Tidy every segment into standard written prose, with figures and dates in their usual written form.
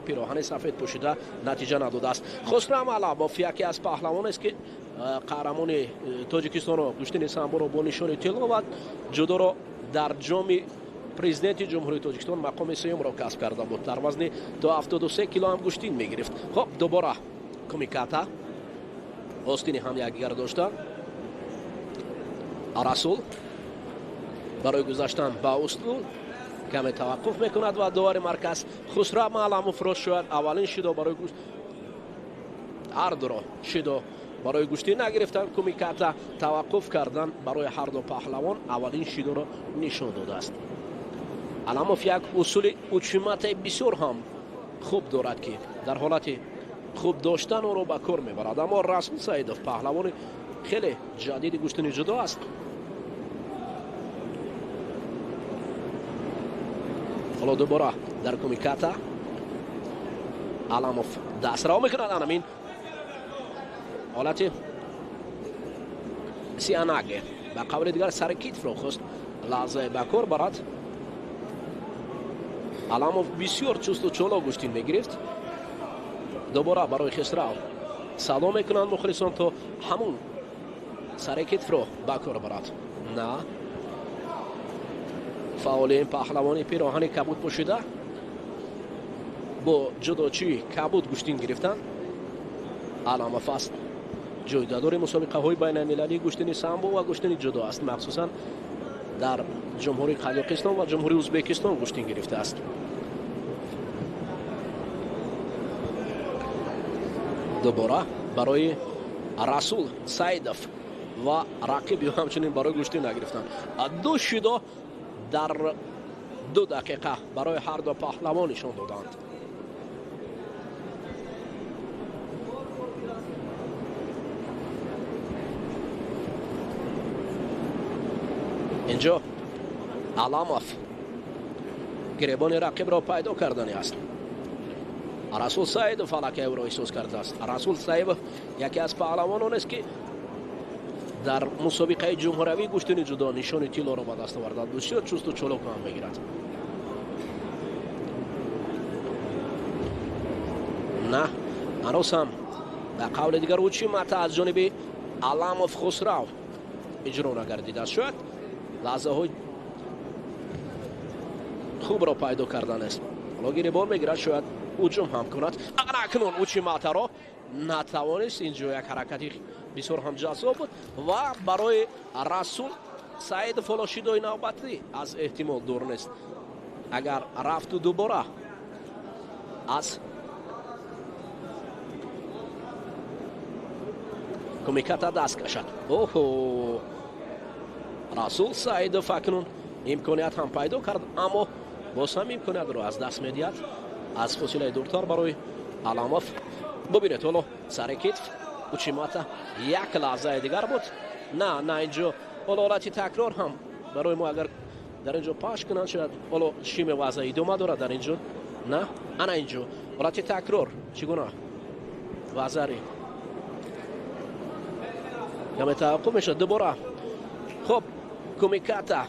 пироҳани сафед пӯшида натиҷа надодааст. Хусрав Аламов яке аз паҳлавон аст, ки қаҳрамони Тоҷикистонро гӯштини самборо бо нишони тилло ва ҷудоро дар ҷоми президенти Ҷумҳурии Тоҷикистон мақоми сеюмро касб карда буд. Дар вазни то 73 кило ҳам гӯштин мегирифт. Хоб, дубора кумиката остини ҳам якдигар дошта. Расул барои гузаштан ба услул каме таваққуф мекунад ва довари марказ Хусрав Аламовро шояд аввалин шидо барои ҳардуро шидо барои гӯштӣ нагирифтан, кумиката таваққуф кардан барои ҳарду паҳлавон аввалин шидоро нишон додааст. Аламов як усули учиматаи бисёр ҳам хуб дорад, ки дар ҳолати хуб доштан ӯро ба кор мебарад. Аммо Расул Саидов паҳлавони хеле ҷадиди гӯштини ҷудо аст. Ҳоло дубора дар кумиката Аламов дастраво мекунад. Анамин ҳолати сианаге, ба қавли дигар сари китфро хост лаҳзае ба кор барад. Аламов бисёр чусту чолок гӯштин мегирифт. Дубора барои Хисрав садо мекунанд мухлисон, то ҳамун сари китфро ба кор барад. На, фаъоли паҳлавони пироҳани кабуд пӯшида бо ҷудочии кабуд гӯштин гирифтан Аламов аст. Ҷойдадори мусобиқаҳои байналмилалии гӯштини самбо ва гӯштини ҷудо аст. Махсусан дар Ҷумҳурии Қазоқистон ва Ҷумҳурии Ӯзбекистон гӯштин гирифтааст. Дубора барои Расул Саидов ва рақиб ё ҳамчунин барои гӯштин нагирифтан. Ду шидо дар 2 дақиқа барои ҳар ду паҳлавон нишон доданд. Инҷо Аламов гиребони рақибро пайдо кардани аст. Расул Саидов аллакай ӯро эҳсос кардааст. Расул Саидов яке аз паҳлавонон аст, ки дар мусобиқаи ҷумҳуравии гӯштини ҷудо нишони тиллоро ба даст овардад. Бисёр чусту чолок ҳам мегирад. На, ҳанӯз ҳам ба қавли дигар учимата аз ҷониби Аламов Хусрав иҷро нагардидааст. Шояд лаҳзаҳои хубро пайдо кардан аст. Ҳоло гиребон мегирад, шояд ҳуҷум ҳам кунад. Акнун учиматаро натавонист. Инҷо як ҳаракати бисёр ҳам ҷаззоб буд ва барои Расул Саидов ҳоло шидои навбатӣ аз эҳтимол дур нест. Агар рафту дубора аз кумиката даст кашад. Оҳо, Расул Саидов акнун имконият ҳам пайдо кард, аммо боз ҳам имкониятро аз даст медиҳад. Аз фосилаи дуртар барои Аламов. Бубинед, ҳоло сари китф учимата як лаҳзаи дигар буд. На, на, инҷо ҳоло ҳолати такрор ҳам барои мо агар дар инҷо пахш кунанд, шояд ҳоло шими вазъа идома дорад дар инҷо. На, ана инҷо ҳолати такрор чӣ гуна вазъари каме таваққуф мешавад дубора. Хоб, кумиката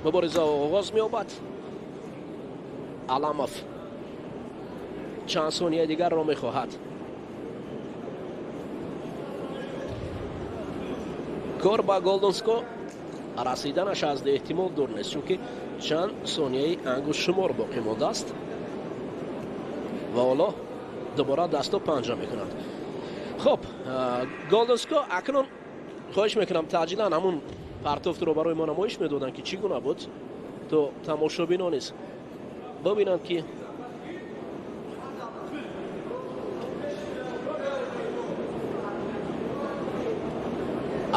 мубориза оғоз меёбад. Аламов чанд сонияи дигарро мехоҳад. Кор ба Голденско расиданаш аз эҳтимол дур нест, чунки чанд сонияи ангуштшумор боқӣ мондааст ва ҳоло дубора дасту панҷа мекунад. Хоб, Голденско акнун хоҳиш мекунам таъҷилан ҳамун партофтро барои мо намоиш медоданд, ки чӣ гуна буд, то тамошобинон низ бибинанд, ки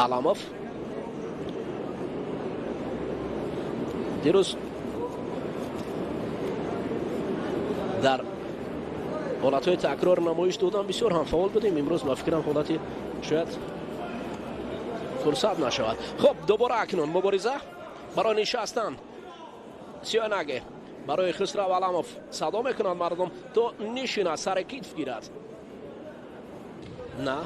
Аламов дирӯз дар ҳолатҳои такрор намоиш додам, бисёр ҳам фаъол будем. Имрӯз ба фикрам ҳолати шояд фурсат нашавад. Хоб, дубора акнун мубориза барои нишастан. Сиёнаге барои Хусрав Аламов садо мекунанд мардум, то нишинад, сари китф гирад. На,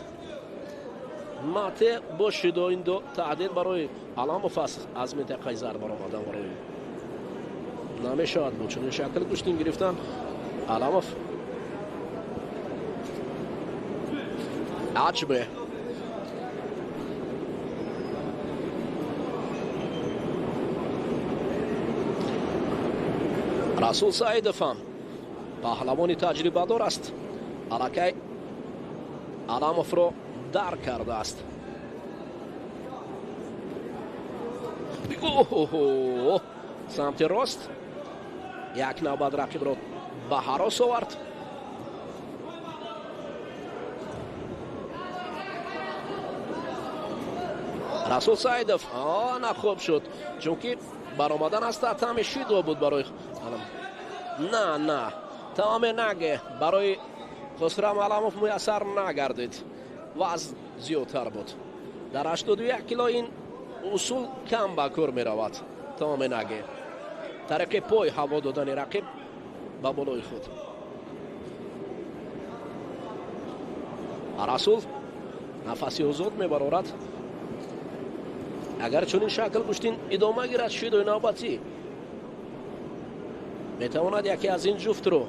мате бо шидо ин ду таҳдид барои Аламов аст. Аз минтақаи зар баромадан барои намешавад бо чунин шакл гӯштин гирифтан. Аламов. Аҷме. Расул Саидов ҳам паҳлавони таҷрибадор аст. Аллакай Аламовро дарк кардааст. Оҳо! Самти рост як навбат рақибро ба ҳарос овард. Расул Саидов на хуб шуд, чунки баромадан аз татами шидо буд барои на на тамоме наге барои Хусрав Аламов муяссар нагардид. Вазн зиёдтар буд. Дар 81 кило ин усул кам ба кор меравад. Тамоме наге тариқи пой ҳаво додани рақиб ба болои худ. Расул нафаси озод мебарорад. Агар чунин шакл гӯштин идома гирад, шидои навбатӣ метавонад яке аз ин ҷуфтро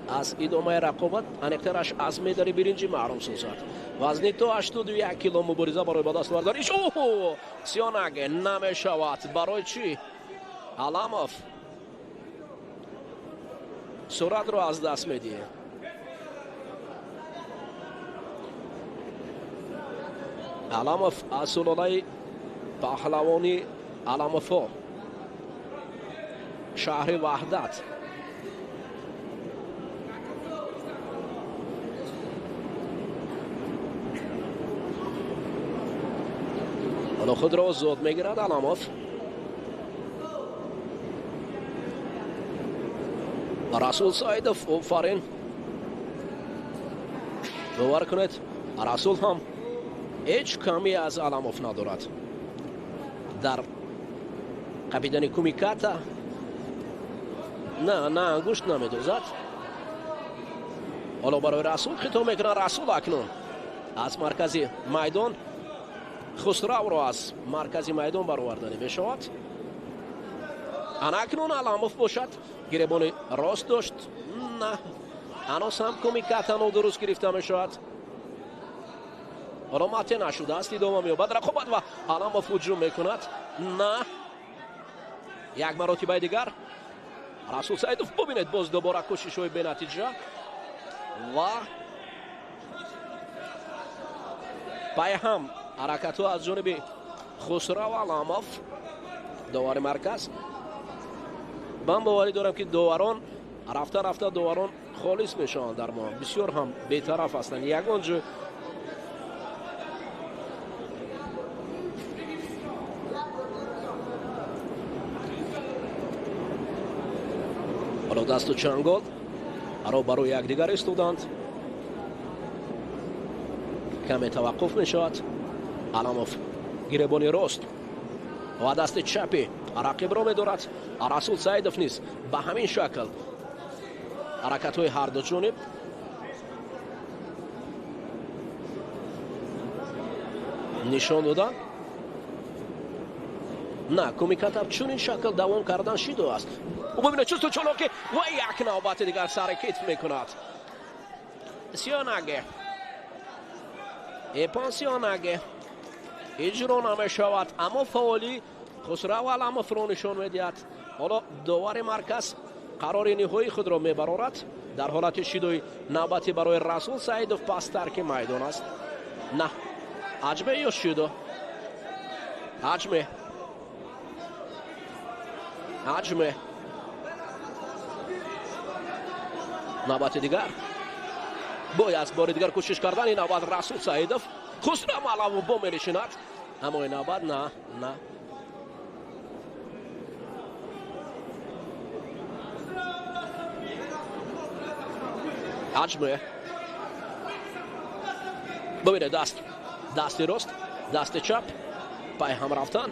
аз идомаи рақобат, аниқтараш аз медали биринҷӣ маҳрум созад. Вазни то 81 кило мубориза барои ба даст овардани оҳо сиёнаге намешавад. Барои чӣ? Аламов суратро аз даст медиҳад. Аламов аз сулолаи паҳлавони Аламовҳо, шаҳри Ваҳдат. Ҳоло худро озод мегирад Аламов. Расул Саидов офарин. Бовар кунед, Расул ҳам ҳеҷ камӣ аз Аламов надорад. Дар қапидани кумиката на на ангушт намедозад. Ҳоло барои Расул хито мекунад. Расул акнун аз маркази майдон Хусравро аз маркази майдон бароварданӣ мешавад. Ана акнун Аламов бошад, гиребони рост дошт. На, ҳанӯз ҳам кумиката нодуруст гирифта мешавад. Ҳоло мате нашудааст, идома меёбад рақобат ва Аламов ҳуҷум мекунад. На, як маротибаи дигар Расул Саидов бубинед, боз дубора кӯшишҳои бенатиҷа ва пайҳам ҳаракатҳо аз ҷониби Хусрав Аламов, довари марказ. Ман боварӣ дорам, ки доварон рафта рафта доварон холис мешаванд дар мо. Бисёр ҳам бетараф ҳастанд. Ягон ҷой ҳоло дасту чангол ро барои якдигар истоданд. Каме таваққуф мешавад. Аламов гиребони рост ва дасти чапи рақибро медорад. Расул Саидов низ ба ҳамин шакл ҳаракатҳои ҳарду ҷониб. Нишон дода. На, кумиката чунин шакл давом кардан шидо аст. Бубинед чусту чолоки ва як навбати дигар сари китф мекунад. Сиёнаге эпон сиёнаге иҷро намешавад, аммо фаъолӣ Хусрав Аламовро нишон медиҳад. Ҳоло довари марказ қарори ниҳоии худро мебарорад. Дар ҳолати шидои навбатӣ барои Расул Саидов пас тарки майдон аст. На, аҷме ё шидо? Аҷме, аҷме. Навбати дигар бояд бори дигар кӯшиш кардан. Ин навбат Расул Саидов. Хусрав Аламов бо мерешинад, аммо ин навбат на на аҷме. Бубинед, даст, дасти рост, дасти чап пайҳам рафтан.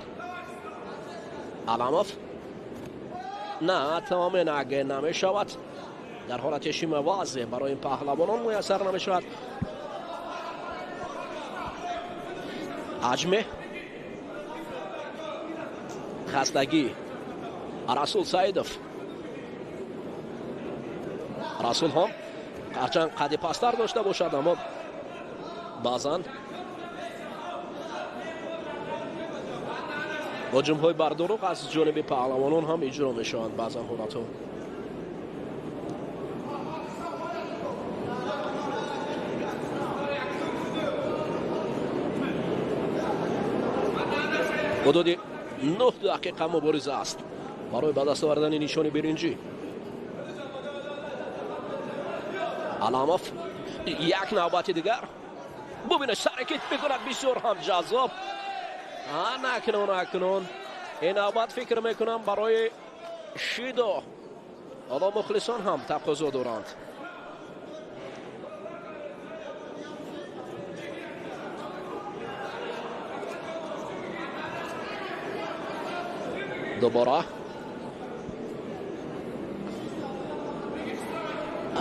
Аламов на, тамомен аге намешавад. Дар ҳолати шима возеҳ барои ин паҳлавонон муяссар намешавад. Аҷме, хастагӣ Расул Саидов. Расул ҳам ҳарчанд қадди пасттар дошта бошад, аммо баъзан ҳуҷумҳои бардурӯғ аз ҷониби паҳлавонон ҳам иҷро мешаванд баъзан ҳолатҳо. Ҳудуди 9 дақиқа мубориза аст барои ба даст овардани нишони биринҷӣ. Аламов як навбати дигар бубинед, саракит мекунад, бисёр ҳам ҷаззоб. Акнун акнун ин навбат фикр мекунам барои Шидо. Ҳоло мухлисон ҳам тақозо доранд. Дубора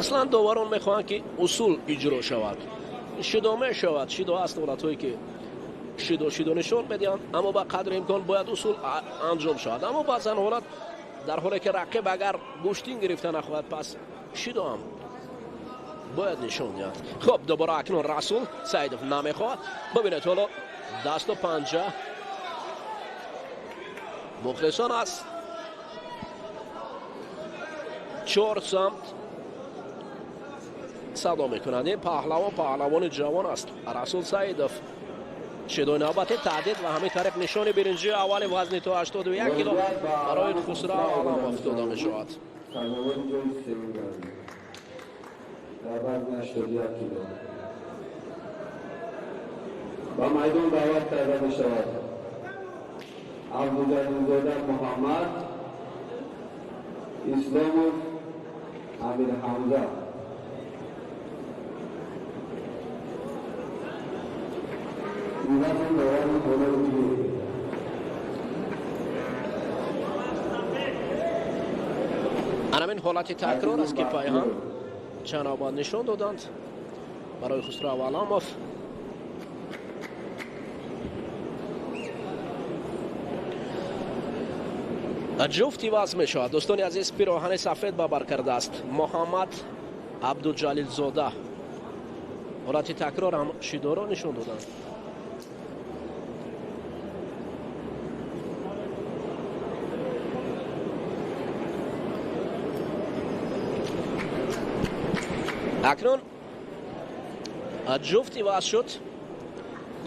аслан доварон мехоҳанд, ки усул иҷро шавад, шидо мешавад. Шидо аст ҳолатҳое ки шидо нишон медиҳанд, аммо ба қадри имкон бояд усул анҷом шавад. Аммо баъзан ҳолат дар ҳоле ки рақиб агар гӯштин гирифта нахоҳад, пас шидо ҳам бояд нишон диҳад. Хуб, дубора акнун Расул Саидов намехоҳад. Бибинед, ҳоло дасту панҷа мухлисон аз 4 самт садо мекунанд. Ин паҳлавон паҳлавони ҷавон аст, Расул Саидов. Шидои навбати таҳдид ва ҳамин тариқ нишони биринҷии аввали вазни то 81 кило барои Хусрав Аламов дода мешавад. Ба майдон даъват карда мешавад Абдуҷалилзода Муҳаммад, Исломов Амирҳамза. Анамин ҳолати такрор аст, ки пайҳам чанд навбат нишон доданд барои Хусрав Аламов. Ҷуфт иваз мешавад. Дӯстони азиз, пироҳани сафед ба бар кардааст Муҳаммад Абдуҷалилзода. Ҳолати такрор ҳам шидоро нишон доданд. Акнун ҷуфт иваз шуд.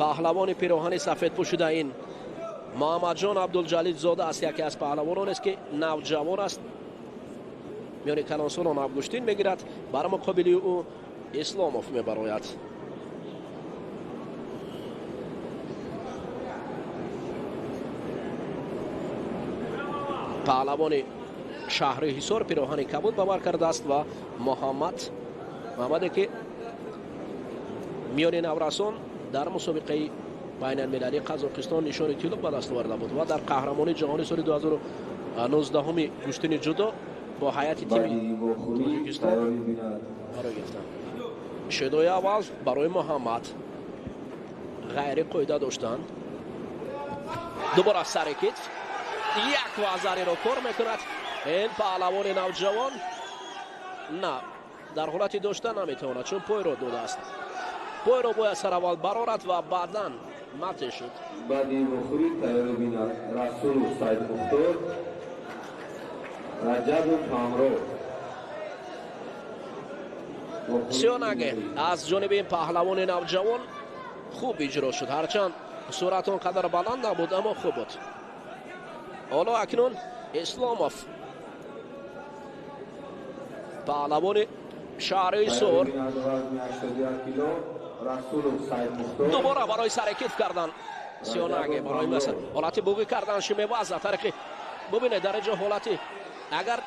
Паҳлавони пироҳани сафед пӯшида ин Муҳаммадҷон Абдулҷалилзода аст, яке аз паҳлавононест, ки навҷавон аст, миёни калонсолон абгӯштин мегирад. Бар муқобили ӯ Исломов мебарояд. Паҳлавони шаҳри Ҳисор пироҳани кабуд ба бар кардааст ва Муҳаммаде, ки миёни наврасон дар мусобиқаи байналмилалии Қазоқистон нишони тилло ба даст оварда буд ва дар қаҳрамонии ҷаҳонии соли 2019 гӯштини ҷудо бо ҳайати тими Тоҷикистон барои гирифтан. Шидои аввал барои Муҳаммад ғайри қоида доштан. Дубора сари китф як вазариро кор мекунад. Ин паҳлавони навҷавон на дар ҳолати дошта наметавонад, чун пойро додааст. Пойро бояд сараввал барорад ва баъдан мате шуд. Баъди вохӯрӣ тайёрӣ бинад Расулов Саидмухтор, Раҷабов Ҳамроҳ. Сиёнаге аз ҷониби ин паҳлавони навҷавон хуб иҷро шуд, ҳарчанд суръат он қадар баланд набуд, аммо хуб буд. Ҳоло акнун Исломов паҳлавони шаҳри Ҳисор дубора барои саракиф кардан Сиёнаге барои масал ҳолати буғӣ кардан шимеваза тариқи бубинед дар инҷо ҳолати агар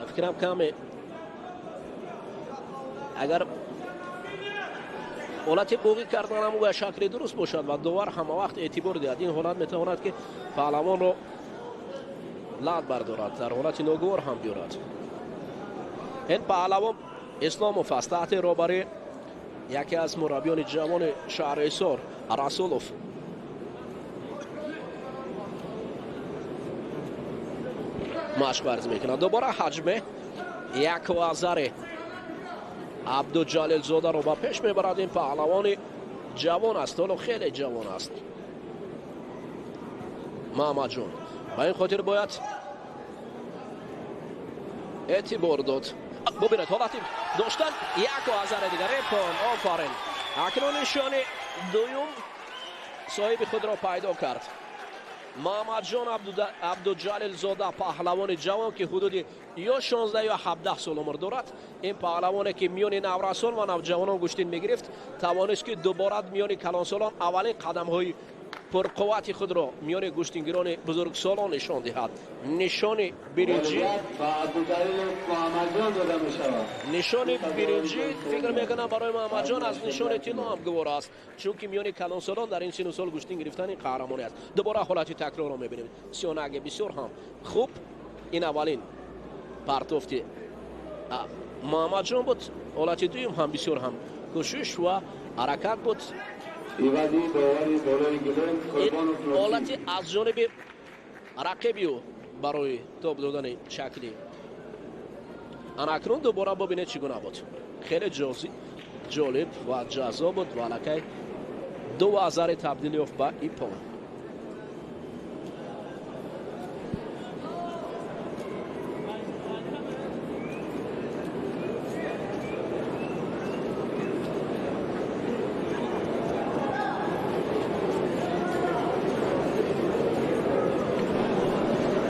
фикрам каме агар ҳолати буғӣ кардан ҳам ба шакли дуруст бошад ва довар ҳама вақт эътибор диҳад, ин ҳолат метавонад ки паҳлавонро лат бардорад, дар ҳолати ногувор ҳам биёрад. Ин паҳлавон Исломов аст таҳти роҳбарии яке аз мураббиёни ҷавони шаҳри Ҳисор Расулов. Машқ варзӣ мекунад. Дубора ҳаҷме як вазари Абдуҷалилзодаро ба пеш мебарад. Ин паҳлавони ҷавон аст, ҳоло хеле ҷавон аст Маҳмадҷон. Ба ин хотир бояд эътибор дод. Бубинед, ҳолати доштан як вазари дигар. Эпон, офарин. Акнун нишони дуюм соҳиби худро пайдо кард. Маҳмадҷон Абдуҷалилзода, паҳлавони ҷавон, ки ҳудуди ё 16 ё 17 сол умр дорад. Ин паҳлавоне ки миёни наврасон ва навҷавонон гӯштин мегирифт, тавонист ки дубора миёни калонсолон аввалин қадамҳои пурқуввати худро миёни гӯштингирони бузургсолон нишон диҳад. Нишони биринҷӣ, нишони биринҷӣ фикр мекунам барои Маҳмадҷон аз нишони тилло ҳам гувора аст, чунки миёни калонсолон дар ин сину сол гӯштин гирифтан ин қаҳрамонӣ аст. Дубора ҳолати такрорро мебинем. Сионаге бисёр ҳам хуб. Ин аввалин партофти Маҳмадҷон буд. Ҳолати дуюм ҳам бисёр ҳам кӯшиш ва ҳаракат буд. Ҳолати аз ҷониби рақиби ӯ барои тоб додани шакли. Ана акнун дубора бубинед чӣ гуна буд. Хеле ҷолиб ва ҷаззоб буд ва аллакай ду вазари табдил ёфт ба ипон.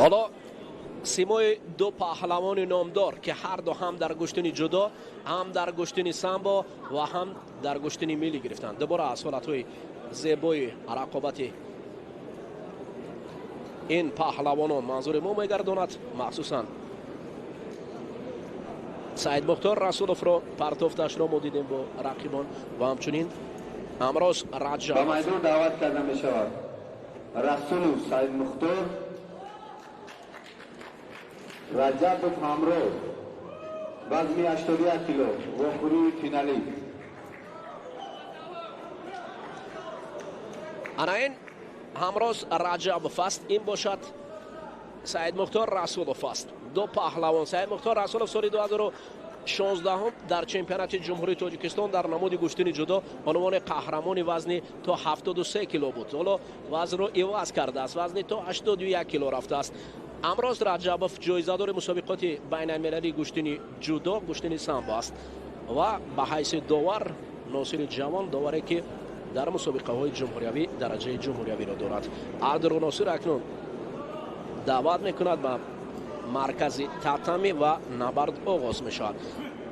Ҳоло симои ду паҳлавони номдор, ки ҳар ду ҳам дар гӯштини ҷудо, ҳам дар гӯштини самбо ва ҳам дар гӯштини миллӣ гирифтанд. Дубора аз ҳолатҳои зебои рақобати ин паҳлавонон манзури мо мегардонад. Махсусан Саидмухтор Расуловро партофташро мо дидем бо рақибон ва ҳамчунин Амроз Раҷабов. Ба майдон даъват карда мешавад Расулов Саидмухтор, Раҷабов Ҳамроз, вазни 81 кило, вохӯрии финалӣ. Ана ин Ҳамроз Раҷабов аст, ин бошад Саидмухтор Расулов аст. Ду паҳлавон. Саидмухтор Расулов соли 2016 дар чемпионати Ҷумҳурии Тоҷикистон дар намуди гӯштини ҷудо унвони қаҳрамони вазни то 73 кило буд. Ҳоло вазнро иваз кардааст, вазни то 81 кило рафтааст. Амроз Раҷабов ҷоизадори мусобиқоти байналмилалии гӯштини ҷудо, гӯштини самбо аст ва ба ҳайси довар Носири Ҷавон, доваре ки дар мусобиқаҳои ҷумҳуриявӣ дараҷаи ҷумҳуриявиро дорад. Ардро Носир акнун даъват мекунад ба маркази татами ва набард оғоз мешавад.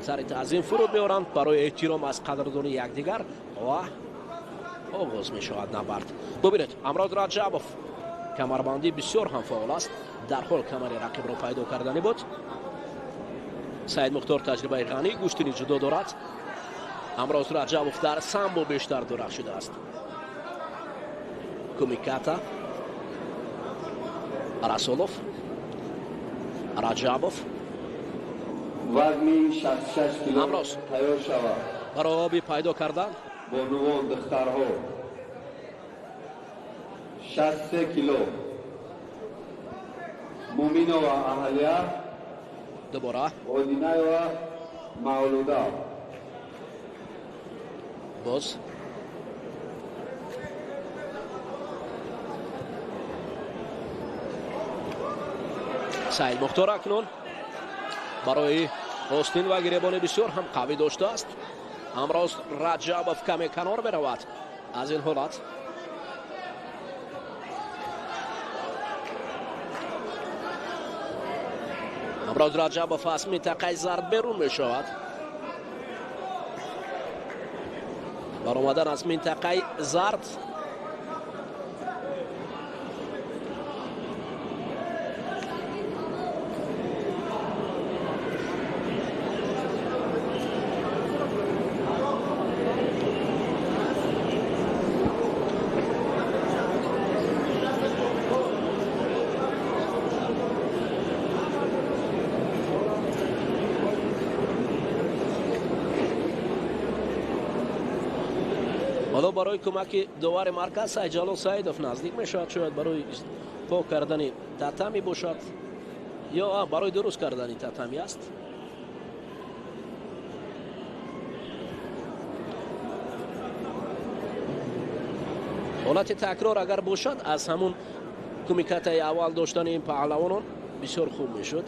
Сари таъзим фуруд меоранд барои эҳтиром аз қадрдонии якдигар ва оғоз мешавад набард. Бубинед, Амроз Раҷабов камарбандӣ бисёр ҳам фаъол аст. Дар ҳол камари рақибро пайдо кардани буд. Саидмухтор таҷрибаи ғании гӯштини ҷудо дорад. Амроз Раҷабов дар самбо бештар дурахшидааст. Кумиката, Расулов, Раҷабов. Вазни 66 кило тайёр шавад. Барои оби пайдо кардан бонувон, духтарҳо 63 кило Муминова Аҳалия, дубора Одинаева Мавлуда. Боз Саидмухтор акнун барои остин ва гиребони бисёр ҳам қавӣ доштааст. Амроз Раҷабов каме канор меравад аз ин ҳолат. Амроз Раҷабов аз минтақаи зард берун мешавад. Баромадан аз минтақаи зард ҳоло барои кӯмаки довари марказ Сайдҷалол Саидов наздик мешавад, шояд барои пок кардани татами бошад Ё барои дуруст кардани татами аст. Ҳолати такрор агар бошад, аз ҳамун кумикатаи аввал доштани ин паҳлавонон бисёр хуб мешуд.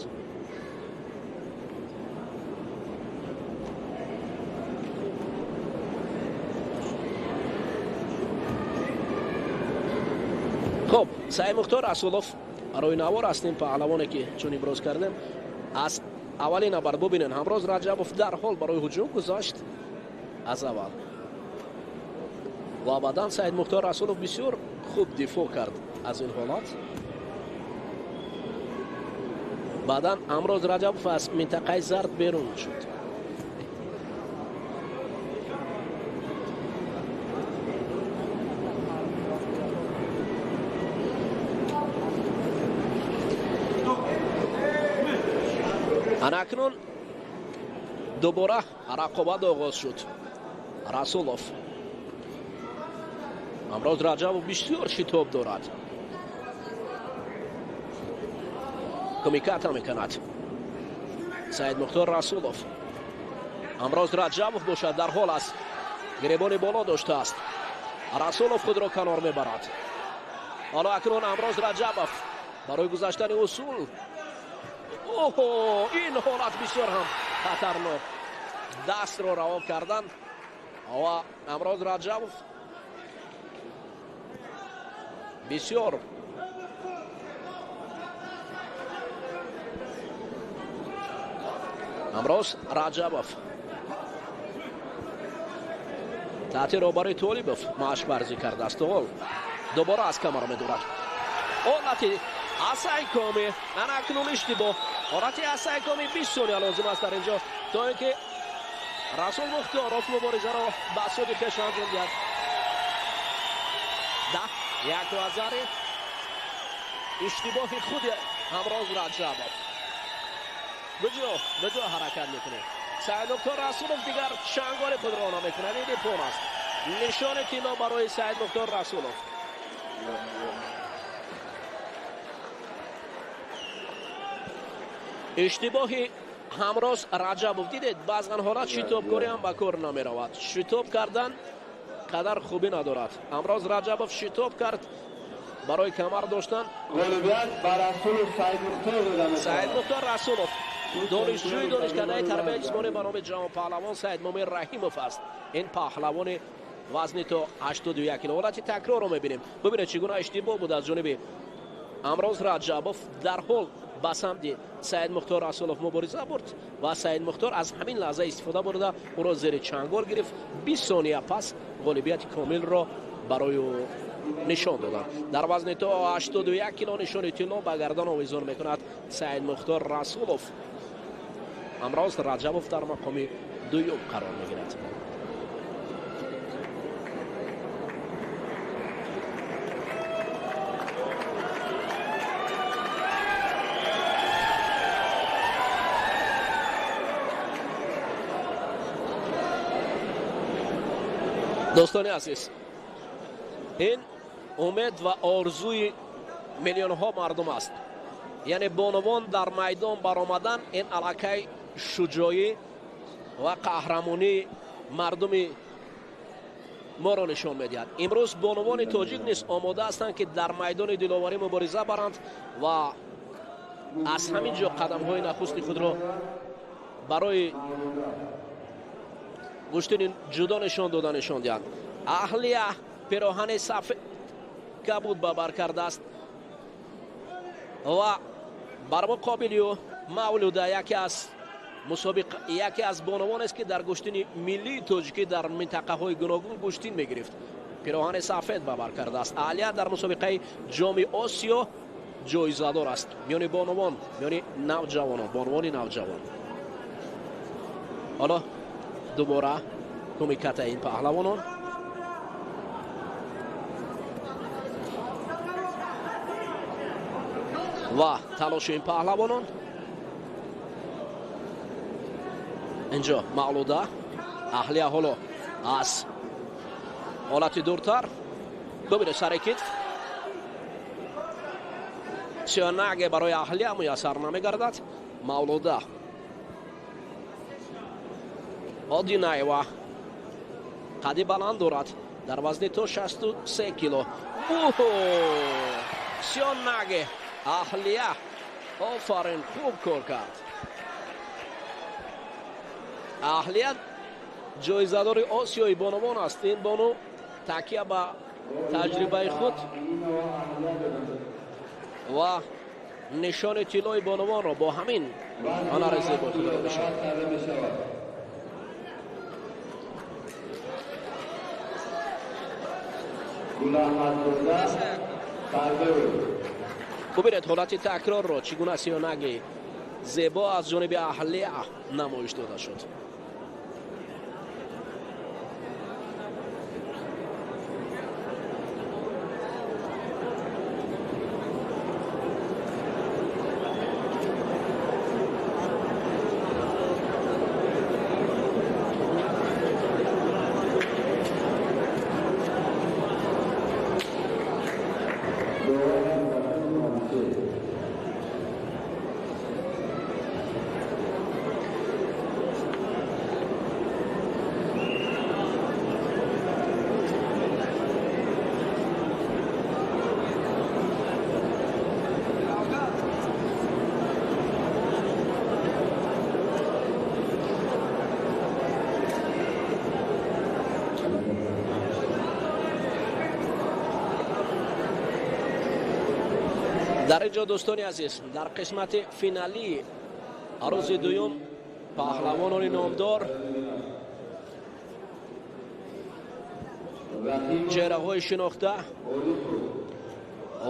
Хуб, Саидмухтор Расулов рӯи навор аст. Ин паҳлавоне ки чун имрӯз кардем аз аввалин набард бубинед, Ҳамроз Раҷабов дарҳол барои ҳуҷум гузашт аз аввал ва баъдан Саидмухтор Расулов бисёр хуб дифоъ кард аз ин ҳолат. Баъдан Ҳамроз Раҷабов аз минтақаи зард берун шуд. Ана акнун дубора рақобат оғоз шуд. Расулов, Ҳамроз Раҷабов бисёр шитоб дорад, кумиката мекунад Саидмухтор Расулов. Ҳамроз Раҷабов бошад дар ҳол аст, гиребони боло доштааст. Расулов худро канор мебарад. Ҳоло акнун Ҳамроз Раҷабов барои гузаштани усул. Оҳо, ин ҳолат бисёр ҳам хатарнок, дастро раво кардан ва Ҳамроз Раҷабов бисёр Ҳамроз Раҷабов таҳти роҳбари Толибов машқварзӣ кардааст. Ҳол дубора аз камар медурад. Ҳолати асайкоми, ана акнун иштибоҳ. Ҳолати асайкоми 20 сония лозим аст дар инҷо, то ин ки Расул Мухторов муборизаро ба суди хеш анҷом диҳад. Даҳ як вазари иштибоҳи худи Ҳамроз Раҷабов. Куҷо ҳаракат мекунед? Саидмухтор Расулов дигар чанголи худро намекунад. Ин ипон аст. Нишони тилло барои Саидмухтор Расулов. Иштибоҳи Ҳамроз Раҷабов дидед, баъзан ҳолат шитобкорӣ ҳам ба кор намеравад. Шитоб кардан қадар хубӣ надорад. Ҳамроз Раҷабов шитоб кард барои камар доштан. Ғолибият ба Расулов Саидмухтор дода мешавад. Саидмухтор Расулов донишҷӯи донишкадаи тарбияи ҷисмонӣ ба номи ҷавонпаҳлавон Саидмумин Раҳимов аст. Ин паҳлавони вазни то 81 кило. Ҳолати такрорро мебинем. Бубинед чӣ гуна иштибоҳ буд аз ҷониби Ҳамроз Раҷабов. Дарҳол ба самти Саидмухтор Расулов мубориза бурд ва Саидмухтор аз ҳамин лаҳза истифода бурда ӯро зери чангол гирифт. 20 сония пас ғолибияти комилро барои ӯ нишон доданд. Дар вазни то 81 кило нишони тилло ба гардан овезон мекунад Саидмухтор Расулов. Ҳамроз Раҷабов дар мақоми дуюм қарор мегирад. Дӯстони азиз, ин умед ва орзуи миллионҳо мардум аст. Яъне бонувон дар майдон баромадан ин аллакай шуҷоӣ ва қаҳрамонии мардуми моро нишон медиҳад. Имрӯз бонувони тоҷик низ омода ҳастанд, ки дар майдони диловарӣ мубориза баранд ва аз ҳамин ҷо қадамҳои нахусти худро барои гӯштини ҷудо нишон дода нишон диҳанд. Аҳлия пироҳани сафед кабуд ба бар кардааст ва бар муқобили ӯ Мавлуда, яке аз бонувонест, ки дар гӯштини миллии тоҷикӣ дар минтақаҳои гуногун гӯштин мегирифт. Пироҳани сафед ба бар кардааст. Аҳлия дар мусобиқаи Ҷоми Осиё ҷоизадор аст миёни бонувон, миёни навҷавонон, бонувони навҷавон. Ҳоло дубора кумиката ин паҳлавонон. Ва талоши ин паҳлавонон. Инҷо Мавлуда, Аҳлия ҳоло аз ҳолати дуртар бубинед сари китф. Сиёнаге барои Аҳлия муяссар намегардад. Мавлуда Одинаева қади баланд дорад, дар вазни то 63 кило. Сиёнаге Аҳлия офарин, хуб кор кард. Аҳлия ҷоизадори Осиёи бонувон аст. Ин бону такя ба таҷрибаи худ ва нишони тиллои бонувонро бо ҳамин ҳунари зебои худро нишон. Бубинед ҳолати такрорро, чӣ гуна сиёнаги зебо аз ҷониби Аҳлия намоиш дода шуд. Дар ин ҷо, дӯстони азиз, дар қисмати финалии рӯзи дуюм паҳлавонони номдор, чеҳраҳои шинохта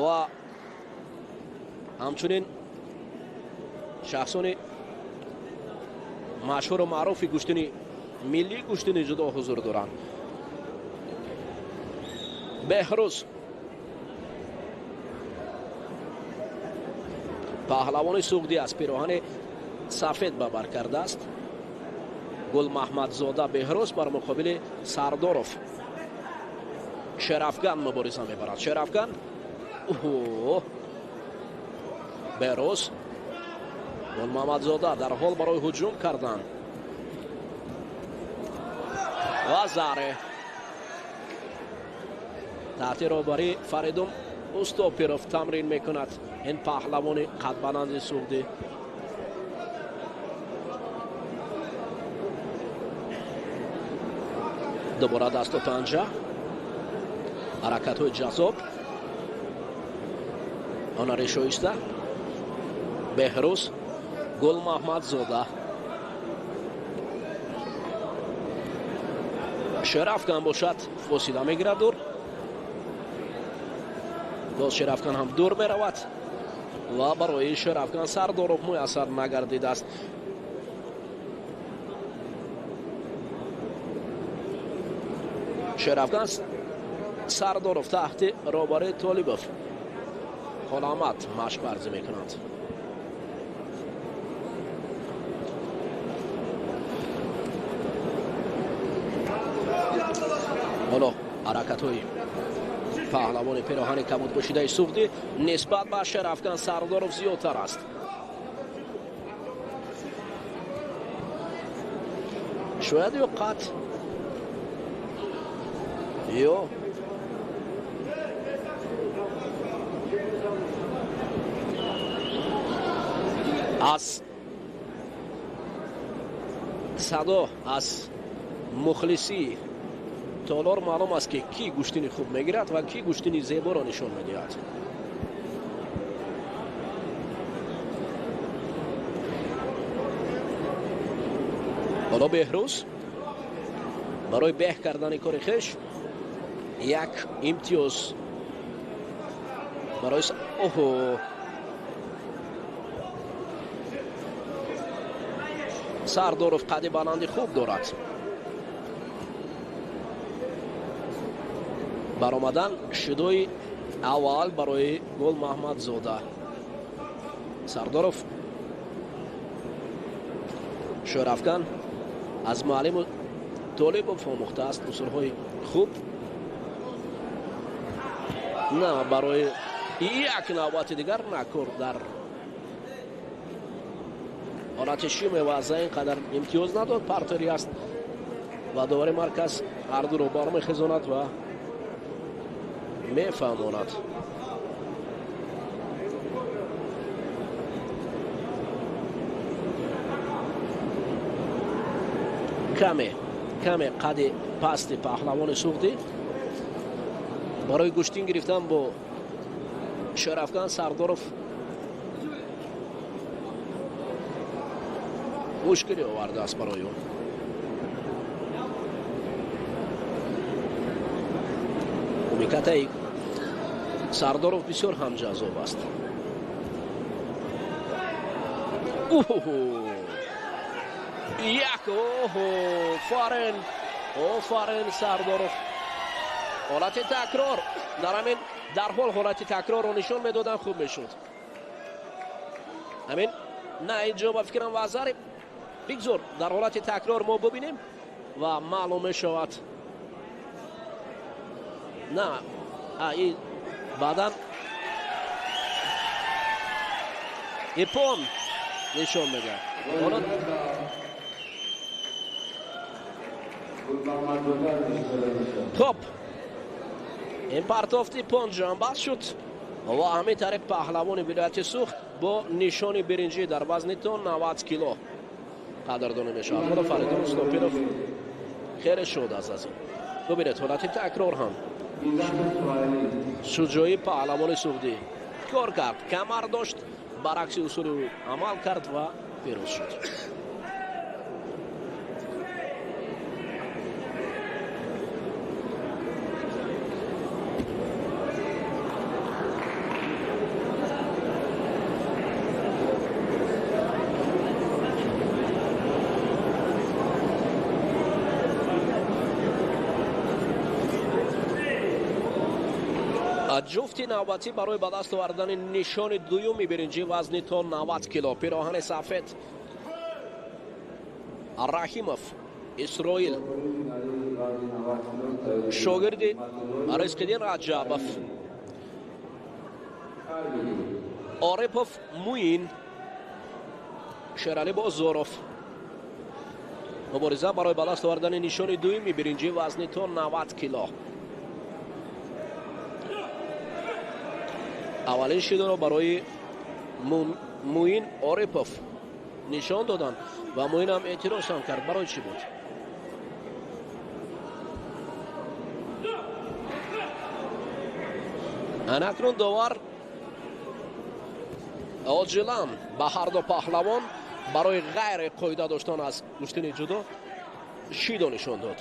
ва ҳамчунин шахсони машҳуру маъруфи гӯштини миллии гӯштини ҷудо ҳузур доранд. Беҳрӯз паҳлавони суғдӣ аз пироҳани сафед ба бар кардааст. Гулмаҳмадзода Беҳрӯз бар муқобили Сардоров Шерафган мубориза мебарад. Шерафган Беҳрӯз, Гулмаҳмадзода дар ҳол барои ҳуҷум кардан ва заре таҳти роҳбарии Фаридун Устопиров тамрин мекунад ин паҳлавони қадбаланди суғдӣ. Дубора дасту панҷа, ҳаракатҳои ҷаззоб, ҳунари шоиста. Беҳрӯз Гулмаҳмадзода. Шерафган бошад фосила мегирад дур. Боз Шерафган ҳам дур меравад ва барои Шерафган Сардоров муяссар нагардидааст. Шерафган Сардоров таҳти роҳбарии Толибов Холоамад машқварзӣ мекунанд. Ҳоло ҳаракатҳои паҳлавони пироҳани кабудпӯшидаи суғдӣ нисбат ба Шерафган Сардоров зиёдтар аст. Шояд ё қат ё аз садо, аз мухлисӣ толор маълум аст, ки кӣ гӯштини хуб мегирад ва кӣ гӯштини зеборо нишон медиҳад. Ҳоло Беҳрӯз барои беҳ кардани кори хеш як имтиёз барои оҳо Сардоров қади баланди хуб дорад. Баромадан шидои аввал барои Гулмаҳмадзода. Сардоров Шерафган аз муаллиму Толибов омӯхтааст усулҳои хуб на барои Як навбати дигар накор дар ҳолати шимеваза ин қадар имтиёз надод. Партери аст ва довари марказ ҳардуро бармехезонад ва мефаҳмонад. Каме қади пасти паҳлавони суғдӣ барои гӯштин гирифтан бо Шерафган Сардоров мушкилӣ овардааст барои ӯ. Кумикатаи Сардоров бисёр ҳам ҷаззоб аст. Як офарин, офарин Сардоров. Ҳолати такрор дар ҳамин дарҳол ҳолати такрорро нишон медодан хуб мешуд. Ҳамин на инҷо ба фикрам вазари бигзор дар ҳолати такрор мо бубинем ва маълум мешавад. На баъдан ипон нишон медиҳад. Хуб, ин партофти ипон ҷамъбаст шуд ва ҳамин тариқ паҳлавони вилояти Суғд бо нишони биринҷӣ дар вазни то 90 кило қадрдонӣ мешавад. Ҳоло Фаридун Устопиров хеле шод аст аз ин. Бубинед ҳолати такрор ҳам. Шуҷои паҳлавони суғдӣ кор кард, камар дошт, баръакси усули ӯ амал кард ва пирӯз шуд. Ҷуфти навбатӣ барои ба даст овардани нишони дуюми биринҷӣ вазни то 90 кило пироҳани сафед Раҳимов Исроил, шогирди Ризқиддин Раҷабов, Орипов Муин, Шералӣ Бозоров. Мубориза барои ба даст овардани нишони дуюми биринҷӣ вазни то 90 кило. Аввалин шидоро барои Муин Орипов нишон доданд ва Муин ҳам эътироз ҳам кард. Барои чӣ буд? Анакнун довар оҷилан ба ҳарду паҳлавон барои ғайри қоида доштан аз гӯштини ҷудо шидо нишон дод.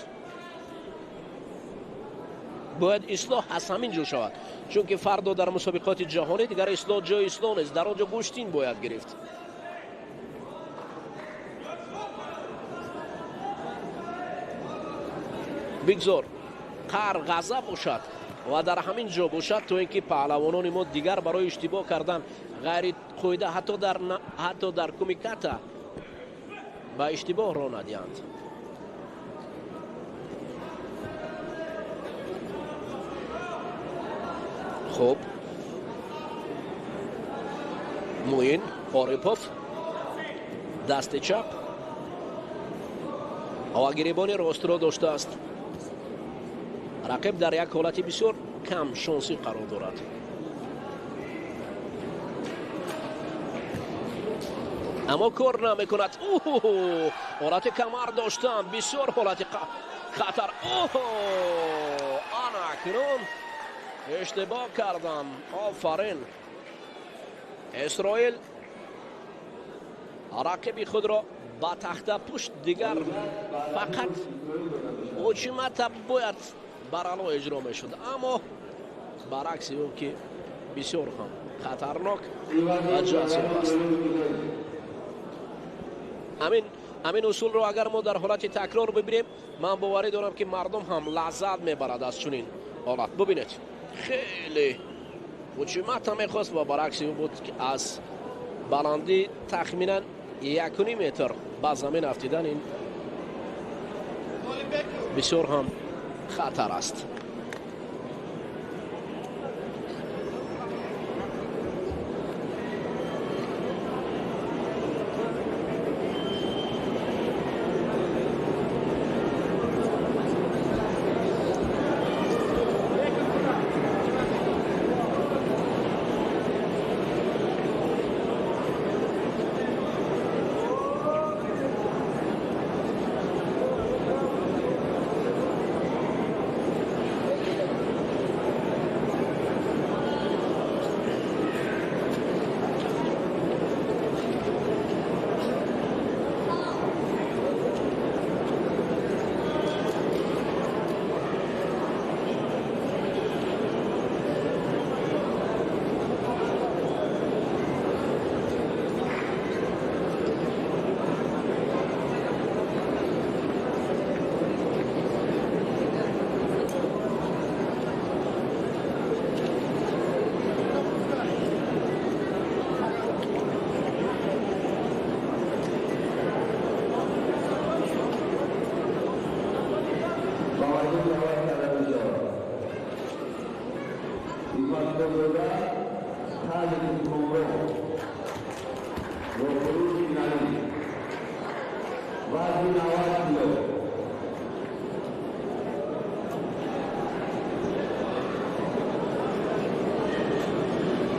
Бояд ислоҳ аз ҳамин ҷо шавад, чунки фардо дар мусобиқоти ҷаҳонӣ дигар ислоҳ ҷои ислоҳ нест, дар он ҷо гӯштин бояд гирифт. Бигзор қаҳр ғазаб бошад ва дар ҳамин ҷо бошад, то ин ки паҳлавонони мо дигар барои иштибоҳ кардан ғайри қоида ҳатто дар кумиката ба иштибоҳ роҳ надиҳанд. Хуб, Муин Орипов дасти чап ва гирибони ростро доштааст. Рақиб дар як ҳолати бисёр кам шонсӣ қарор дорад. Аммо кор намекунад. Ҳолати камар доштан бисёр ҳолати хатар. Ана акнун иштибоҳ кардам. Офарин. Исроил рақиби худро ба тахта пушт дигар фақат учимата бояд барало иҷро мешуд, аммо баръакси ӯ ки бисёр ҳам хатарнок ва ҷаззоб аст. Ҳамин усулро агар мо дар ҳолати такрор бибинем, ман боварӣ дорам ки мардум ҳам лаззат мебарад аз чунин ҳолат. Бубинед, хеле учимата мехост ва баръакси ӯ буд ки аз баландӣ тахминан 1.5 метр ба замин афтидан ин бисёр ҳам хатар аст.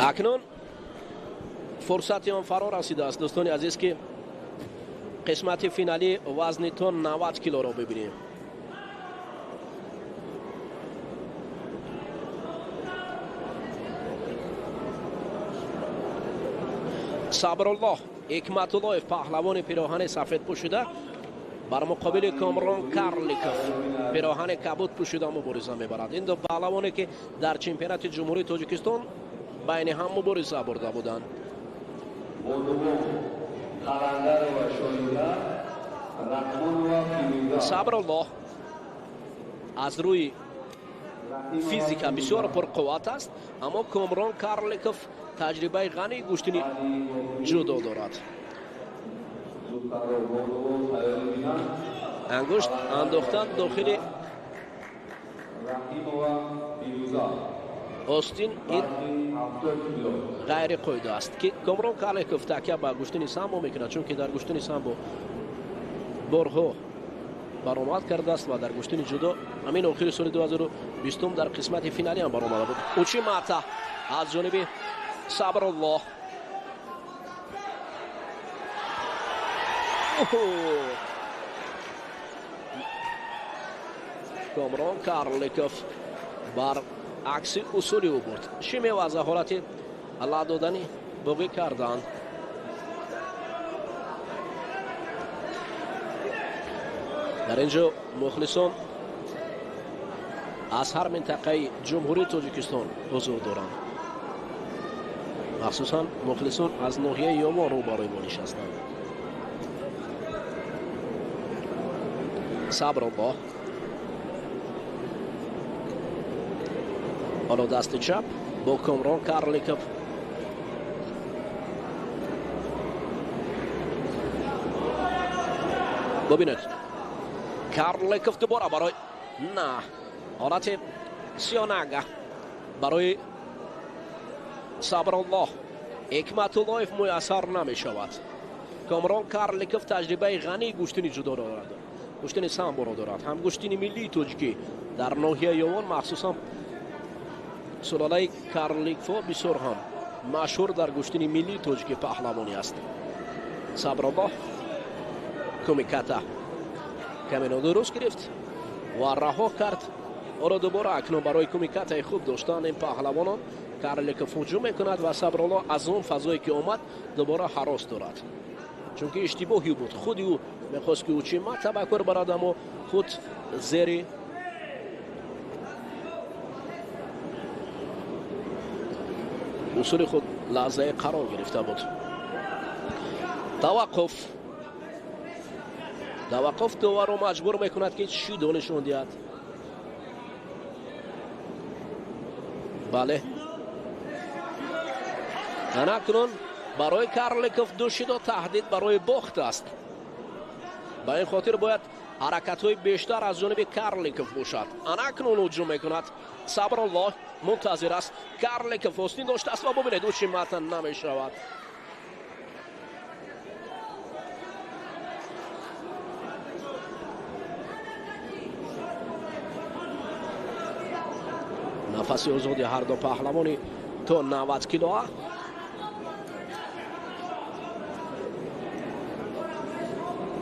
Акнун фурсати он фаро расидааст, дӯстони азиз, ки қисмати финалии вазни то 90 килоро бибинем. Сабруллоҳ Ҳикматуллоев, паҳлавони пироҳани сафед пӯшида, бар муқобили Комрон Карликов, пироҳани кабуд пӯшида, мубориза мебарад. Ин ду паҳлавоне ки дар чемпионати Ҷумҳурии Тоҷикистон байни ҳам мубориза бурда буданд. Сабруллоҳ аз рӯи физика бисёр пурқувват аст, аммо Комрон Карликов таҷрибаи ғании гӯштини ҷудо дорад. Ангушт андохтан дохили остин ин ғайриқоида аст, ки Комрон Карликов такя ба гӯштини самбо мекунад, чунки дар гӯштини самбо борҳо баромад кардааст ва дар гӯштини ҷудо ҳамин охири соли 2020 дар қисмати финалӣ ҳам баромада буд. Учимата аз ҷониби Сабруллоҳ. Комрон Карликов бар акси усули ӯ бурд. Чӣ меваза ҳолати ла додани боғӣ карданд. Дар ин ҷо мухлисон аз ҳар минтақаи Ҷумҳурии Тоҷикистон ҳузур доранд. Махсусан мухлисон аз ноҳияи Ёвон рӯбарӯи мо нишастанд. Сабруллоҳ ҳоло дасти чап бо Комрон Карликов. Бубинед, Карликов дубора барои на ҳолати сиёнага барои Сабруллоҳ Ҳикматуллоев муяссар намешавад. Комрон Карликов таҷрибаи ғании гӯштини ҷудо дорад, гӯштини самборо дорад, ҳам гӯштини миллии тоҷикӣ дар ноҳияи Ёвон, махсусан сулолаи Карликов бисёр ҳам машҳур дар гӯштини миллии тоҷикӣ паҳлавонӣ аст. Сабруллоҳ кумиката каме нодуруст гирифт ва раҳо кард. Ӯро дубора акнун барои кумикатаи хуб доштан ин паҳлавонон Карликов ҳуҷум мекунад ва Сабруллоҳ аз он фазое ки омад дубора ҳарос дорад, чунки иштибоҳи буд. Худи ӯ мехост ки учимата ба кор барад, аммо худ зери усули худ лаҳзае қарор гирифта буд. Таваққуф. Таваққуф доварро маҷбур мекунад, ки чӣ донишон диҳад. Бале, анакнун барои Карликов ду шидо таҳдид барои бохт аст. Ба ин хотир бояд ҳаракатҳои бештар аз ҷониби Карликов бошад. Анакнун ҳуҷум мекунад. Сабруллоҳ мунтазир аст. Карликов остин доштааст ва бубинед, учимата намешавад. Нафаси озоди ҳар ду паҳлавони то 90 килоа.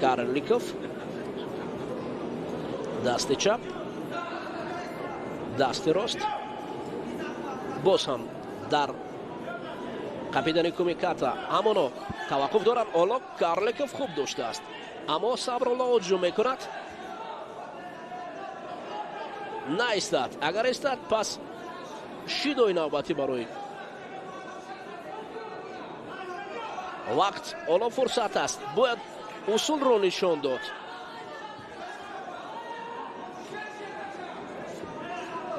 Карликов дасти чап, дасти рост, боз ҳам дар қапидани кумиката ҳамоно таваққуф дорад. Ҳоло Карликов хуб доштааст, аммо Сабруллоҳ ҳуҷум мекунад. Наистад. Агар истад, пас шидои навбатӣ барои вақт. Ҳоло фурсат аст, бояд усулро нишон дод.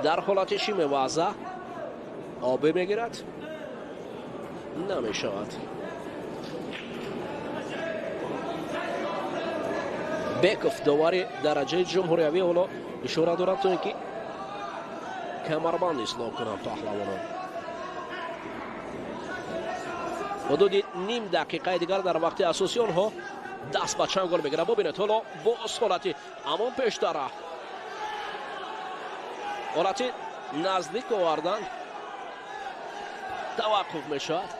Дар ҳолати шимеваза обе мегирад, намешавад. Беков, довари дараҷаи ҷумҳуриявӣ, ҳоло Ишора дорад то ин ки камарбанд ислоҳ кунанд паҳлавонон. Ҳудуди ним дақиқаи дигар дар вақти асосӣ онҳо даст ба чанд гол мегиранд. Бубинед ҳоло боз ҳолати ҳамон пештара, ҳолати наздик овардан таваққуф мешавад.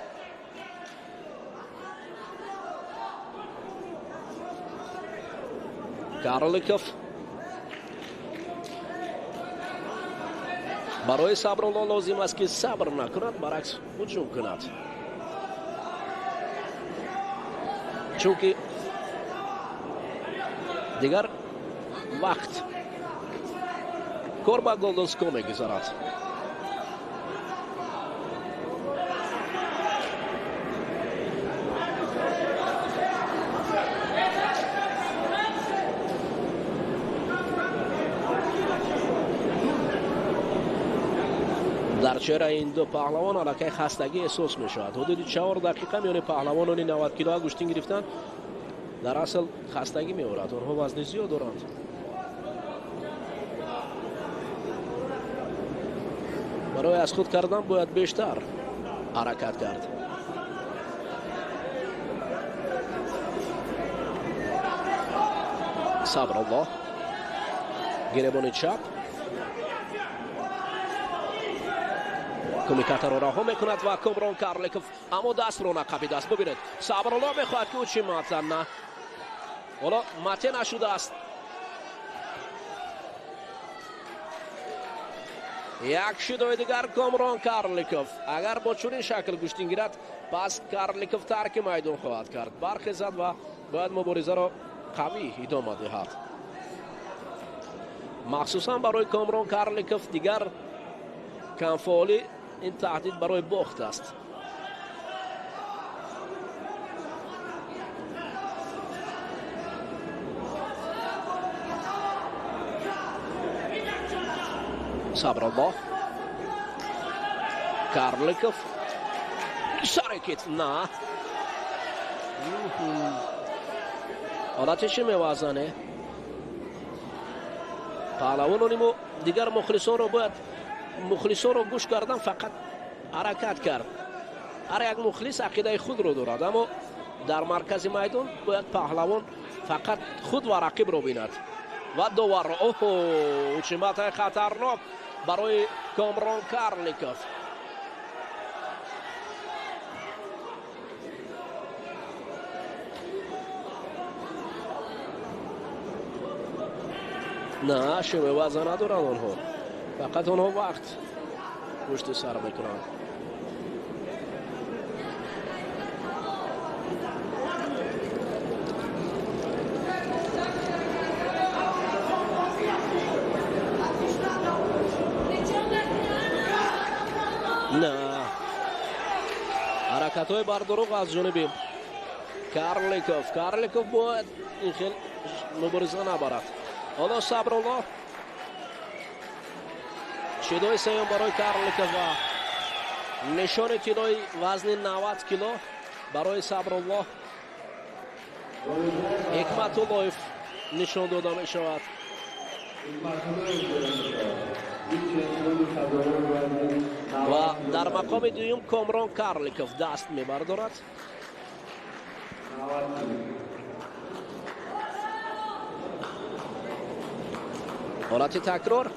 Карликов барои Сабрулло лозим аст ки сабр накунад, баръакс ҳуҷум кунад, чунки дигар вақт кор ба Голденско мегузарад. Дар чеҳраи ин ду паҳлавон аллакай хастагӣ эҳсос мешавад. Ҳудуди 4 дақиқа миёни паҳлавонони 90 килоа гӯштин гирифтан дар асл хастагӣ меорад. Онҳо вазни зиёд доранд. Барои аз худ кардан бояд бештар ҳаракат кард. Сабрулло гиребони чап кумикатаро раҳо мекунад ва Комрон Карликов аммо дастро нақабидааст. Бубинед, Сабрулло мехоҳад ки учимата, на ҳоло мате нашудааст. Як шидои дигар Комрон Карликов. Агар бо чунин шакл гӯштин гирад, пас Карликов тарки майдон хоҳад кард. Бархезад ва бояд муборизаро қавӣ идома диҳад. Махсусан барои Комрон Карликов дигар камфаъолӣ ин таҳдид барои бохт аст. Сабрулло, Карликов, сарекит, на ҳолати чӣ мевазане? Паҳлавонони мо дигар мухлисонро бояд мухлисонро гӯш кардан фақат ҳаракат кард. Ҳар як мухлис ақидаи худро дорад, аммо дар маркази майдон бояд паҳлавон фақат худ ва рақибро бинад ва доварро. Оҳо, учиматаи хатарнок барои Комрон Карликов. На, шимеваза надоранд онҳо, фақат онҳо вақт пушти сар мекунанд. На, ҳаракатҳои бардуруғ аз ҷониби Карликов. Карликов бояд ин хел мубориза набарад. Ҳоло Сабрулло шидои сеюм барои Карликов ва нишони тиллои вазни 90 кило барои Сабрулло Ҳикматуллоев нишон дода мешавад. Ва дар мақоми дуюм Комрон Карликов даст мебардорад. Ҳолати такрор.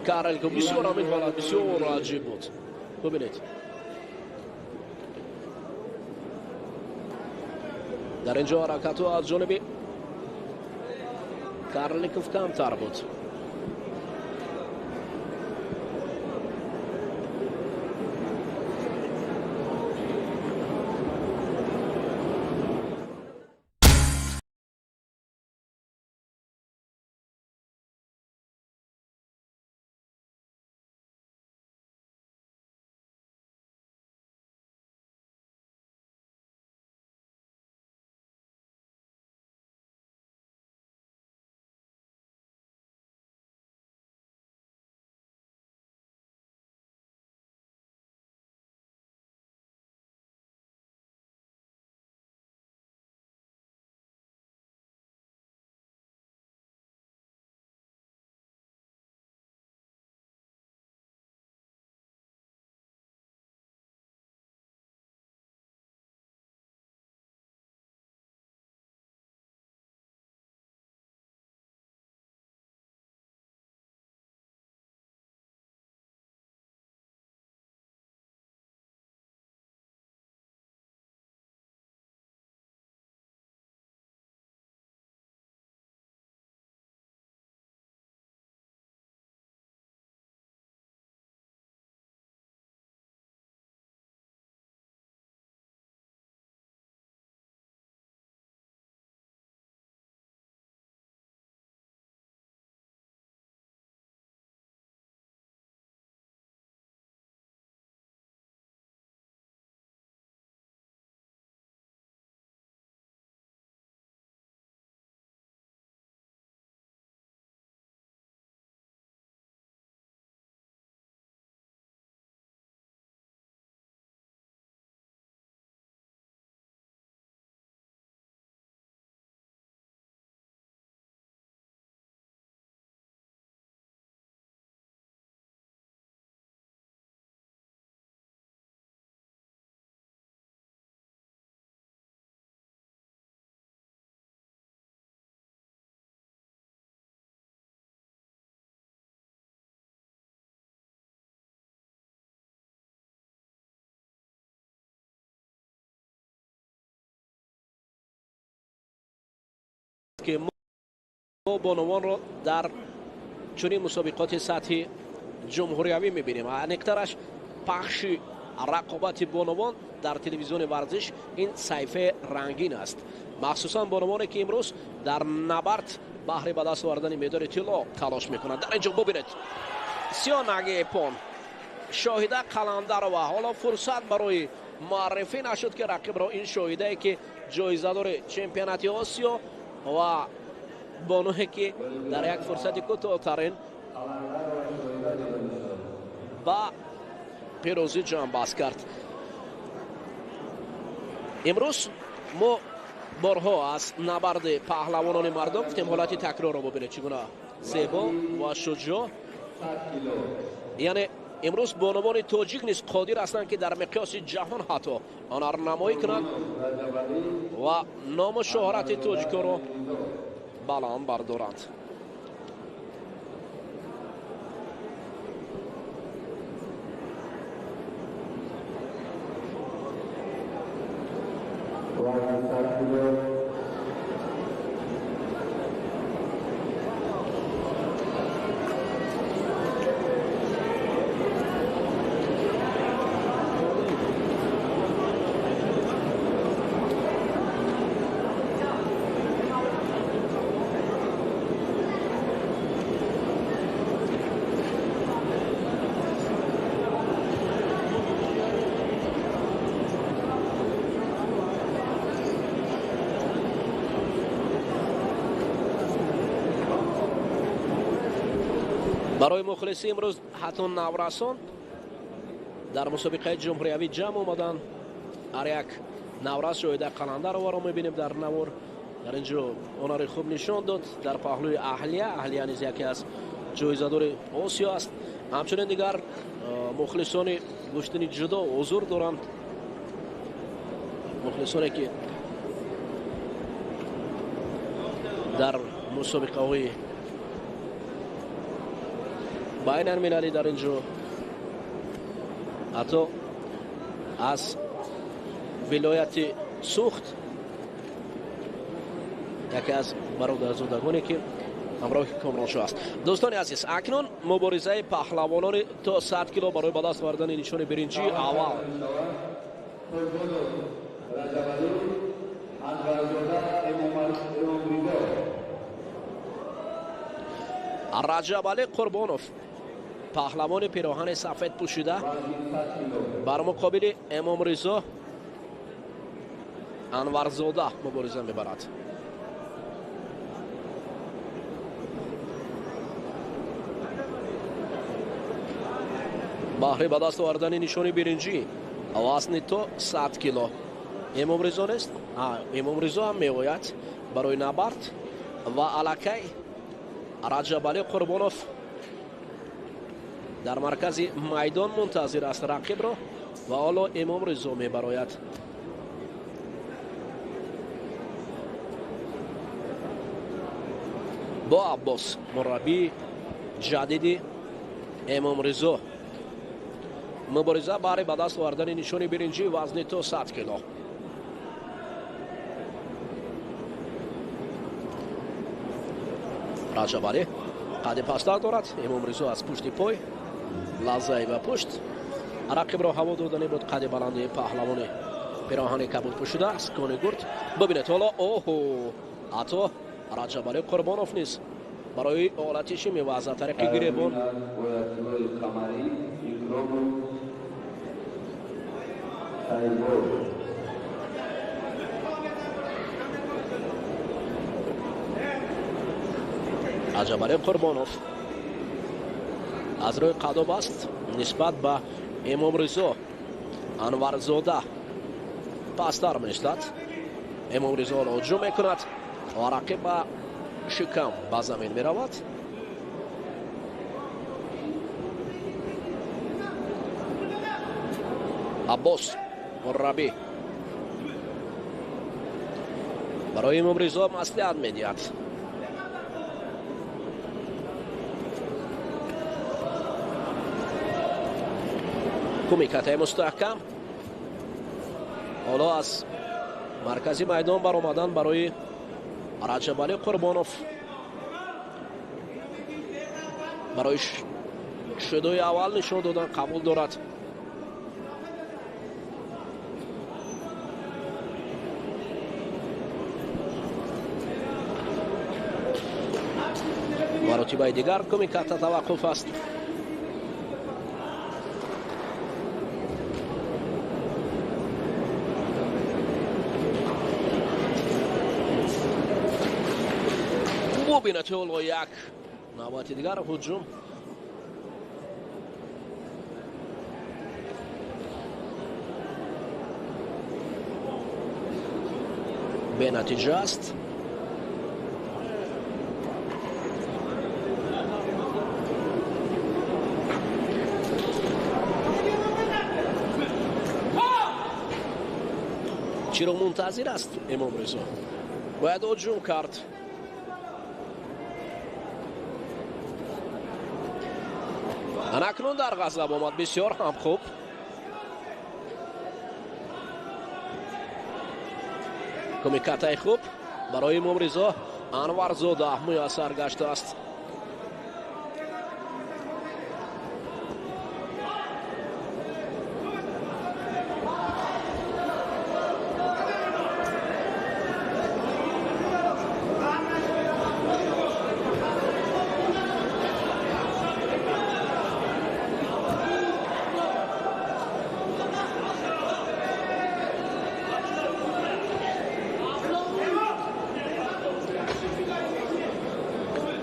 Карликов бисёр ҳамин ҳолат бисёр аҷиб буд. Бубинед, дар ин ҷо ҳаракатҳо аз ҷониби Карликов камтар буд. Ки мо бонувонро дар чунин мусобиқоти сатҳи ҷумҳуриявӣ мебинем. Аниқтараш пахши рақобати бонувон дар телевизиони варзиш ин саҳифаи рангин аст. Махсусан бонувоне ки имрӯз дар набард баҳри ба даст овардани медори тилло талош мекунанд. Дар ин ҷо бубинед, Сиёнаги Япон Шоҳида Қаландарова ҳоло фурсат барои муаррифӣ нашуд, ки рақибро ин шоҳидае ки ҷоизадори чемпионати Осиё ва бонуе ки дар як фурсати кӯтоҳтарин ба пирӯзӣ ҷамъбаст кард. Имрӯз мо борҳо аз набарди паҳлавонони мардум гуфтем, ҳолати такрорро бубинед, чӣ гуна зебо ва шуҷоъ. Яъне имрӯз бонувони тоҷик низ қодир ҳастанд, ки дар миқёси ҷаҳон ҳатто ҳунарнамоӣ кунанд ва ному шӯҳрати тоҷиконро баланд бардоранд. Барои мухлисӣ имрӯз ҳатто наврасон дар мусобиқаи ҷумҳуриявӣ ҷамъ омаданд. Ҳар як наврас Шоҳида Қаландароваро мебинем дар навор. Дар ин ҷо ҳунари хуб нишон дод дар паҳлӯи Аҳлия. Аҳлия низ яке аз ҷоизадори Осиё аст. Ҳамчунин дигар мухлисони гӯштини ҷудо ҳузур доранд, мухлисоне ки дар мусобиқаҳои байналмилалӣ дар ин ҷо ҳатто аз вилояти Сухт яке аз бародарзодагоне ки ҳамроҳи Комроншоҳ аст. Дӯстони азиз, акнун муборизаи паҳлавонони то 100 кило барои ба даст овардани нишони биринҷии аввал. Раҷабалӣ Қурбонов, паҳлавони пироҳани сафед пӯшида, бар муқобили Эмомризо Анварзода мубориза мебарад. Баҳри ба даст овардани нишони биринҷӣ вазни то 100 кило. Эмомризо нест? Эмомризо ҳам меояд барои набард ва аллакай Раҷабалӣ Қурбонов дар маркази майдон мунтазир аст рақибро ва ҳоло Эмомризо мебарояд. Бо Аббос, мураббии ҷадиди Эмомризо, мубориза баҳри ба даст овардани нишони биринҷӣ вазни то 100 кило. Раҷабалӣ қади пасттар дорад. Эмомризо аз пушти пой лаззаи ба пушт рақибро ҳаво додани буд. Қади баланди паҳлавони пироҳани кабуд пӯшида аз кони гурд. Бибинед ҳоло, оҳо, ҳатто Раҷабалӣ Қурбонов низ барои ҳолати шими ва аз тариқи гиребон Раҷабалӣ Қурбонов аз рӯи қадоб аст нисбат ба Эмомризо Анварзода пасттар меистад. Эмомризо ҳуҷум мекунад ва рақиб ба шикам ба замин меравад. Аббос мураббӣ барои Эмомризо маслиҳат медиҳад. Кумикатаи мустаҳкам ҳоло аз маркази майдон баромадан барои Раҷабалӣ Қурбонов барои шудои аввал нишон додан қабул дорад. Маротибаи дигар кумиката таваққуф аст. Бубинад ҳоло як навбати дигар ҳуҷум. Бенатиҷа аст. Чиро мунтазир аст Имомризо? Бояд ҳуҷум кард. Анакнун дар ғазаб омад, бисёр ҳам хуб. Кумикатаи хуб барои Имомризо Анварзода муяссар гаштааст.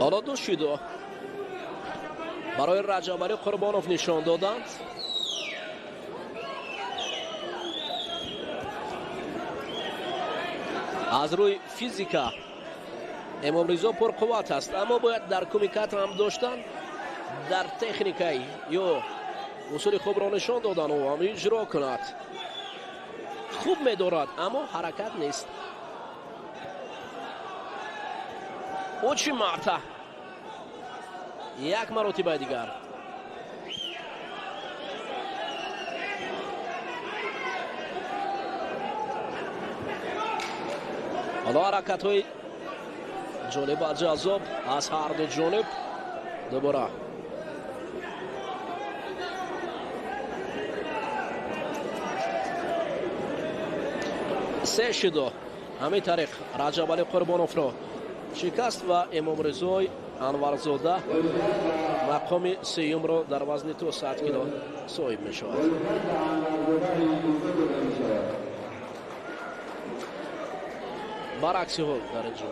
Ҳоло ду шидо барои Раҷабалӣ Қурбонов нишон доданд. Аз рӯи физика Имомризо пурқувват аст, аммо бояд дар кумикат ҳам доштан, дар техникаи ё усули хубро нишон додан, ӯ ҳам иҷро кунад. Хуб медорад, аммо ҳаракат нест. Учимата як маротибаи дигар. Ҳоло ҳаракатҳои ҷолиб ва ҷаззоб аз ҳар ду ҷониб. Дубора се шидо ҳамин тариқ Раҷабалӣ Қурбоновро шикаст ва Имомризои Анварзода мақоми сеюмро дар вазни то 100 кило соҳиб мешавад. Баръакси ҳол дар ин ҷо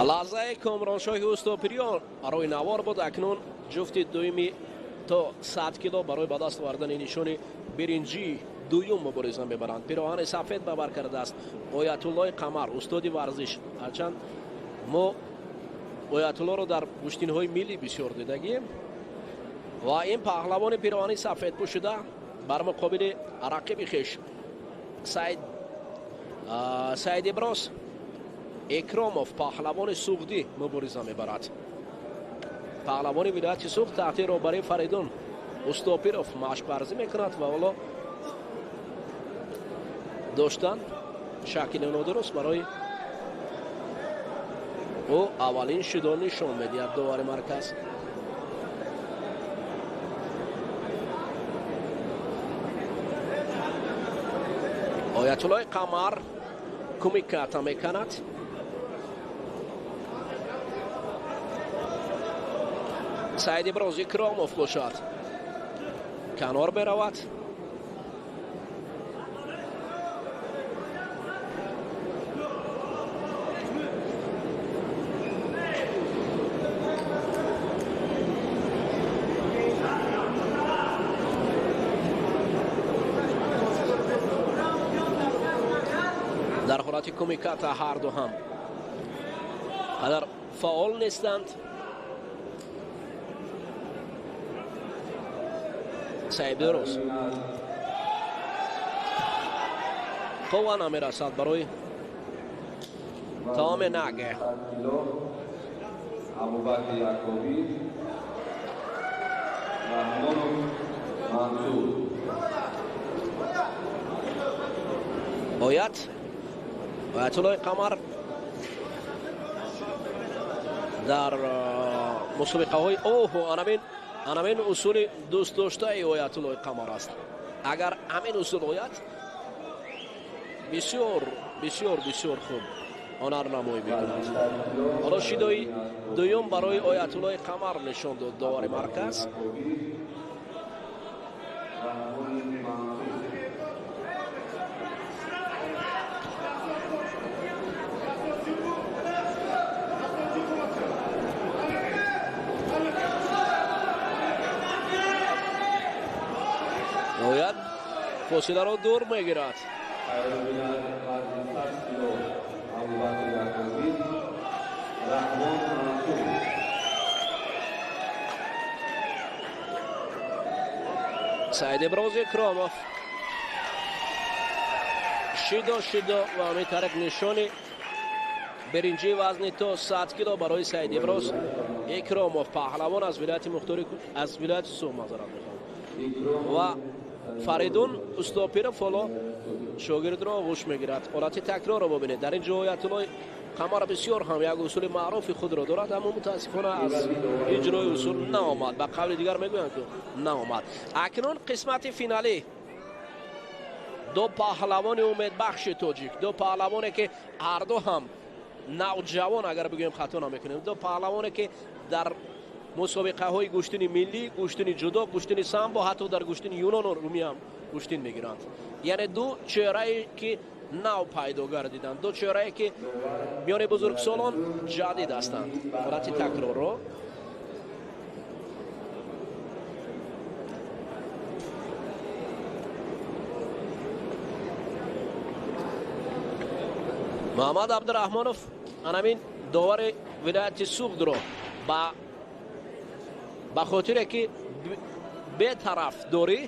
Лаҳзаи Комроншоҳи Устопириён рӯи навор буд. Акнун ҷуфти дуюми то 100 кило барои ба даст овардани нишони биринҷии дуюм мубориза мебаранд. Пироҳани сафед ба бар кардааст Оятуллои Қамар, устоди варзиш. Ҳарчанд мо Оятуллоро дар гӯштинҳои миллӣ бисёр дидагием ва ин паҳлавони пироҳани сафед пӯшида бар муқобили рақиби хеш Саид Иброз Икромов, паҳлавони суғдӣ, мубориза мебарад. Паҳлавони вилояти Суғд таҳти роҳбарии Фаридун Устопиров машқварзӣ мекунад ва ҳоло доштан шакли нодуруст барои ӯ аввалин шидо нишон медиҳад довари марказ. Оятуллои Қамар кумиката мекунад. Саид Иброз Икромов бошад, канор меравад. Дар ҳолати кумиката ҳарду ҳам қадар фаъол нестанд. Саид Иброз қувва намерасад барои таоми наге. Абубакр Якубӣ, Раҳмонов Мансур. Оятуллои Қамар дар мусобиқаҳои оҳу анамин усули дӯстдоштаи Оятуллои Қамар аст. Агар ҳамин усул ояд, бисёр бисёр бисёр хуб ҳунарнамоӣ мекунад. Ҳоло шидои дуюм барои Оятуллои Қамар нишон дод довари марказ. Оят фосиларо дур мегирад. Саид Иброз Икромов шидо шидо ва ҳамин тариқ нишони биринҷии вазни то 100 кило барои Саид Иброз Икромов, паҳлавон аз вилояти мухтори аз вилояти Суғд мазарат мехоҳам. Ва Фаридун Устопиров ҳоло шогирдро оғӯш мегирад. Ҳолати такрорро бибинед. Дар ин ҷо Оятуллои Қамар бисёр ҳам як усули маъруфи худро дорад, аммо мутаассифона аз иҷрои усул наомад. Ба қавли дигар мегӯянд, ки наомад. Акнун қисмати финалӣ. Ду паҳлавони умедбахши тоҷик, ду паҳлавоне ки ҳарду ҳам навҷавон, агар бигӯем хато намекунем, ду паҳлавоне ки дар мусобиқаҳои гӯштини миллӣ, гӯштини ҷудо, гӯштини самбо, ҳатто дар гӯштини юнону румӣ ҳам гӯштин мегиранд. Яъне ду чеҳрае ки нав пайдо гардиданд, ду чеҳрае ки миёни бузургсолон ҷадид ҳастанд. Ҳолати такрорро Муҳаммад Абдураҳмонов анамин довари вилояти Суғдро ба хотире ки бетараф дорӣ,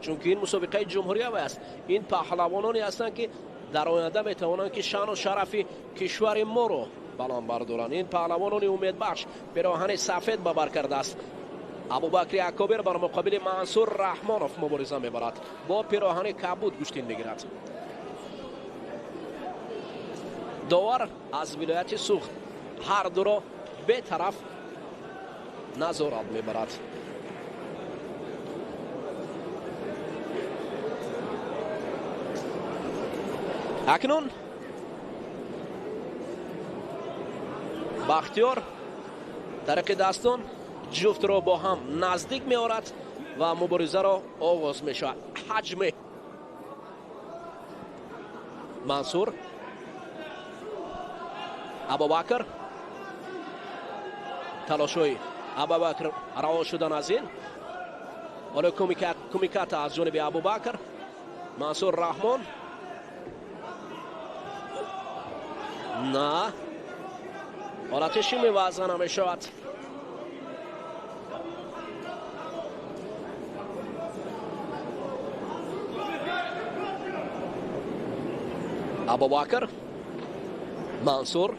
чунки ин мусобиқаи ҷумҳуриявӣ аст, ин паҳлавононе ҳастанд ки дар оянда метавонанд ки шаъну шарафи кишвари моро баланд бардоранд. Ин паҳлавонони умедбахш пироҳани сафед ба бар кардааст. Абубакри Акобир бар муқобили Мансур Раҳмонов мубориза мебарад, бо пироҳани кабуд гӯштин мегирад. Довар аз вилояти Суғд ҳар дуро бетараф назорат мебарад. Акнун Бахтиёр тариқи дастон ҷуфтро бо ҳам наздик меорад ва муборизаро оғоз мешавад. Ҳаҷми Мансур Абубакр Талошҳои Абубакр равон шудан аз ин. Ҳоло кумиката аз ҷониби Абубакр. Мансур Раҳмон. На. Ҳолати шими вазна намешавад. Абубакр, Мансур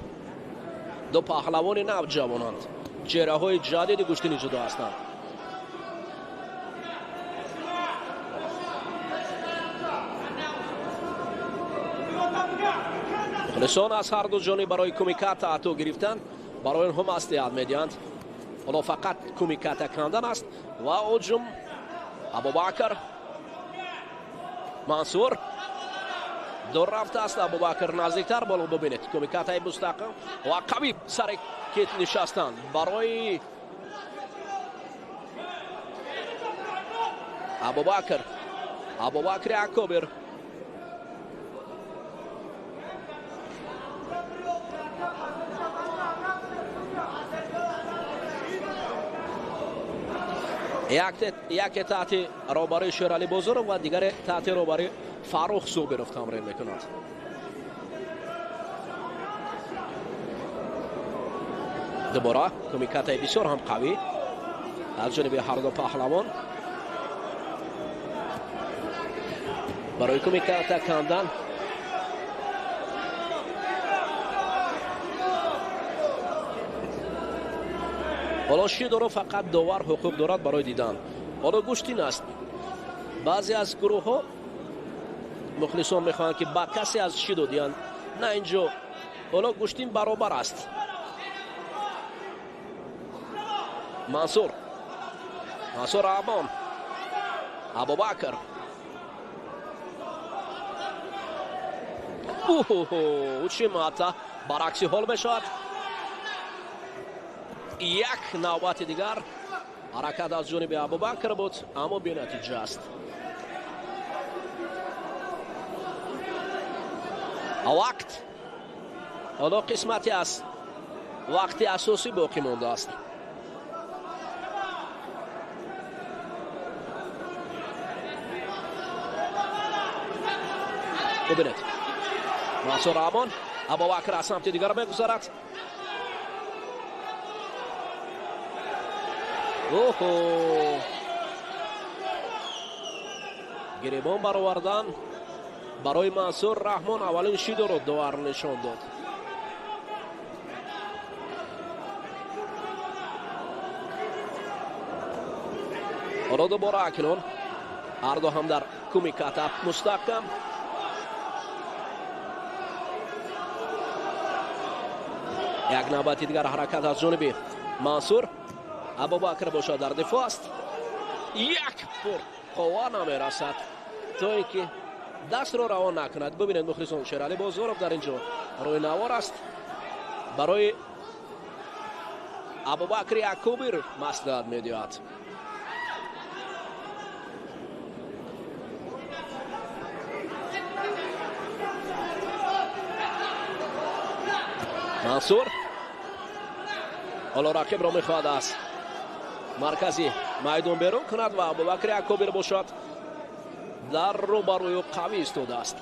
ду паҳлавони нав ҷавонанд. Чеҳраҳои ҷадиди гӯштини ҷудо ҳастанд. Мухлисон аз ҳар ду ҷониб барои кумиката ато гирифтан барои онҳо маслиҳат медиҳанд. Ҳоло фақат кумиката кандан аст ва ҳуҷум. Абубакр, Мансур дур рафтааст. Абубакр наздиктар боло бибинед. Кумикатаи мустаҳкам ва қавӣ сари кит нишастанд барои Абубакр. Абубакри Акобир. Яке таҳти роҳбарии Шералӣ Бозоров ва дигаре таҳти роҳбарии Фаррух Зубиров тамрин мекунад. Дубора кумикатаи бисёр ҳам қавӣ аз ҷониби ҳар ду паҳлавон. Барои кумиката кандан ҳоло шидоро фақат довар ҳуқуқ дорад барои дидан. Ҳоло гӯштин аст. Баъзе аз гурӯҳҳо мухлисон мехоҳанд ки ба касе аз шидо диҳанд. На инҷо ҳоло гӯштин баробар аст. Мансур, Мансур Раҳмон, Абубакр. Учимата баръакси ҳол мешавад. Як навбати дигар ҳаракат аз ҷониби Абубакр буд, аммо бенатиҷа аст. Вақт ҳоло қисмати аз вақти асосӣ боқӣ мондааст. Бубинед, Мансур Раҳмон, Абубакр аз самти дигар мегузарад. Оҳо, гиребон баровардан барои Мансур Раҳмон аввалин шидоро довар нишон дод. Ҳоло дубора акнун ҳар ду ҳам дар кумиката мустаҳкам. Як навбати дигар ҳаракат аз ҷониби Мансур. Абубакр бошад дар дифоъ аст. Як пур қувва намерасад то ин ки дастро равон накунад. Бубинед мухлисон, Шералӣ Бозоров дар инҷо рӯи навор аст. Барои Абубакри Акобир маслиҳат медиҳад. Мансур ҳоло рақибро мехоҳад аз маркази майдон берун кунад ва Абубакри Акобир бошад дар рӯбарӯи ӯ қавӣ истодааст.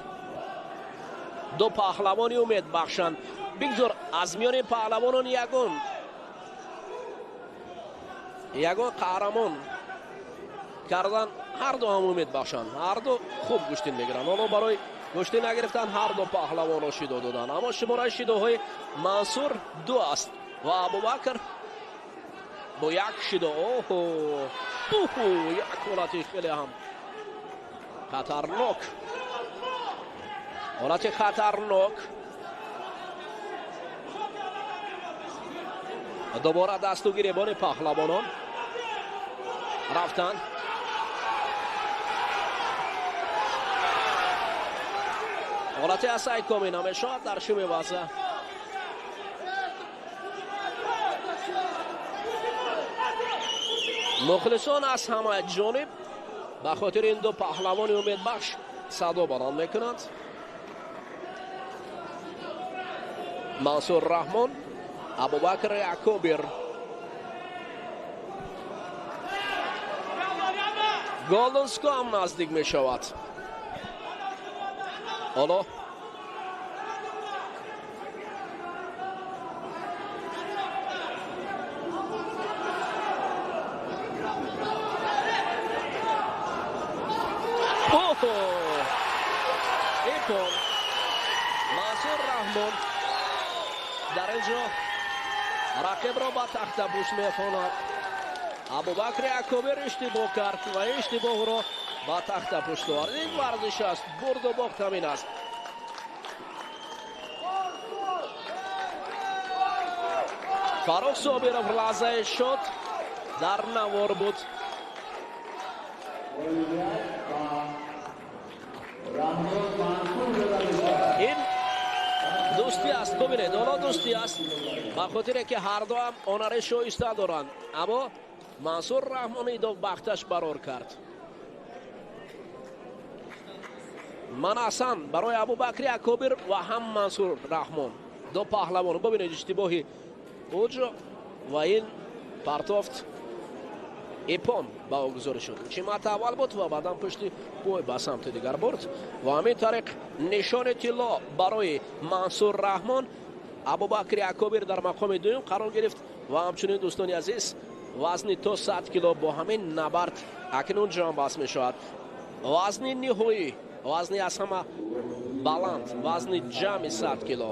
Ду паҳлавони умед бахшанд. Бигзор аз миёни паҳлавонон ягон қаҳрамон кардан ҳар ду ҳам умед бахшанд. Ҳар ду хуб гӯштин мегиранд. Ҳоло барои гӯштин нагирифтан ҳар ду паҳлавонро шидо доданд. Аммо шумораи шидоҳои Мансур ду аст ва Абубакр бо як шидо. Оҳо, як ҳолати хеле ҳам хатарнок. Ҳолати хатарнок. Дубора дасту гиребони паҳлавонон рафтанд. Ҳолати асай коми намешавад дар шуми ваза. Мухлисон аз ҳама ҷониб ба хотири ин ду паҳлавони умедбахш садо баланд мекунанд. Мансур Раҳмон, Абубакр Акобир. Golden Score ҳам наздик мешавад. Ҳоло Иппон Мансур Раҳмон дар ин ҷо рақибро ба тахтапӯш мехонад. Абубакри Акобир иштибоҳ кард ва иштибоҳро ба тахтапӯш овард. Ин варзиш аст, бурду бохт ҳамин аст. Фаррух Собиров лаҳзаи шуд дар навор буд. Ин дӯстӣ аст, бубинед, ҳоло дӯстӣ аст, ба хотире ки ҳар дуам ҳунари шоиста доранд, аммо Мансур Раҳмонидов бахташ барор кард. Ман асан барои Абубакри Акобир ва ҳам Мансур Раҳмон, ду паҳлавон. Бубинед иштибоҳи уҷо ва ин партофт Иппон ба ӯ гузориш шуд. Чимата аввал буд ва баъдан пушти пой ба самти дигар бурд ва ҳамин тариқ нишони тилло барои Мансур Раҳмон. Абубакри Акобир дар мақоми дуюм қарор гирифт ва ҳамчунин дӯстони азиз, вазни то 100 кило бо ҳамин набард акнун ҷамъбаст мешавад. Вазни ниҳоӣ, вазни аз ҳама баланд, вазни ҷамъи 100 кило.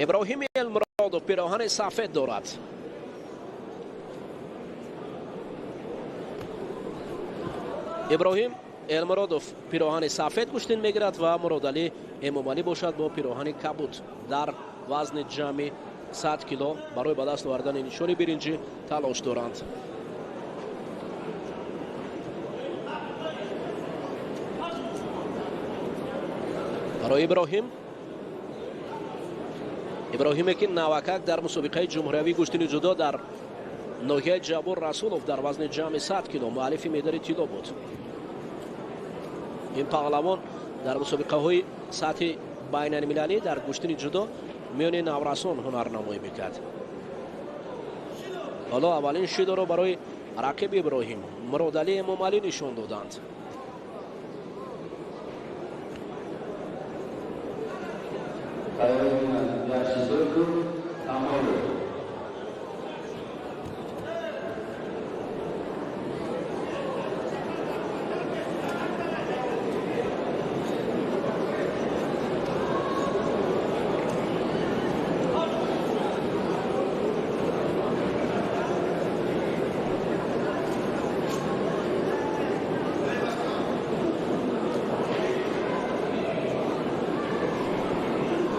Иброҳим Элмуродов пироҳани сафед дорад. Иброҳим Элмуродов пироҳани сафед гӯштин мегирад ва Муродалӣ Эмомалӣ бошад бо пироҳани кабуд дар вазни ҷамъи 100 кило барои ба даст овардани нишони биринҷӣ талош доранд. Барои Иброҳим, Иброҳиме ки навакак дар мусобиқаи ҷумҳуриявии гӯштини ҷудо дар ноҳияи Ҷаббор Расулов дар вазни ҷамъи 100 кило муаллифи медали тилло буд. Ин паҳлавон дар мусобиқаҳои сатҳи байналмилалӣ дар гӯштини ҷудо миёни наврасон ҳунарнамоӣ мекард. Ҳоло аввалин шидоро барои рақиби Иброҳим Муродалӣ Эмомалӣ нишон доданд.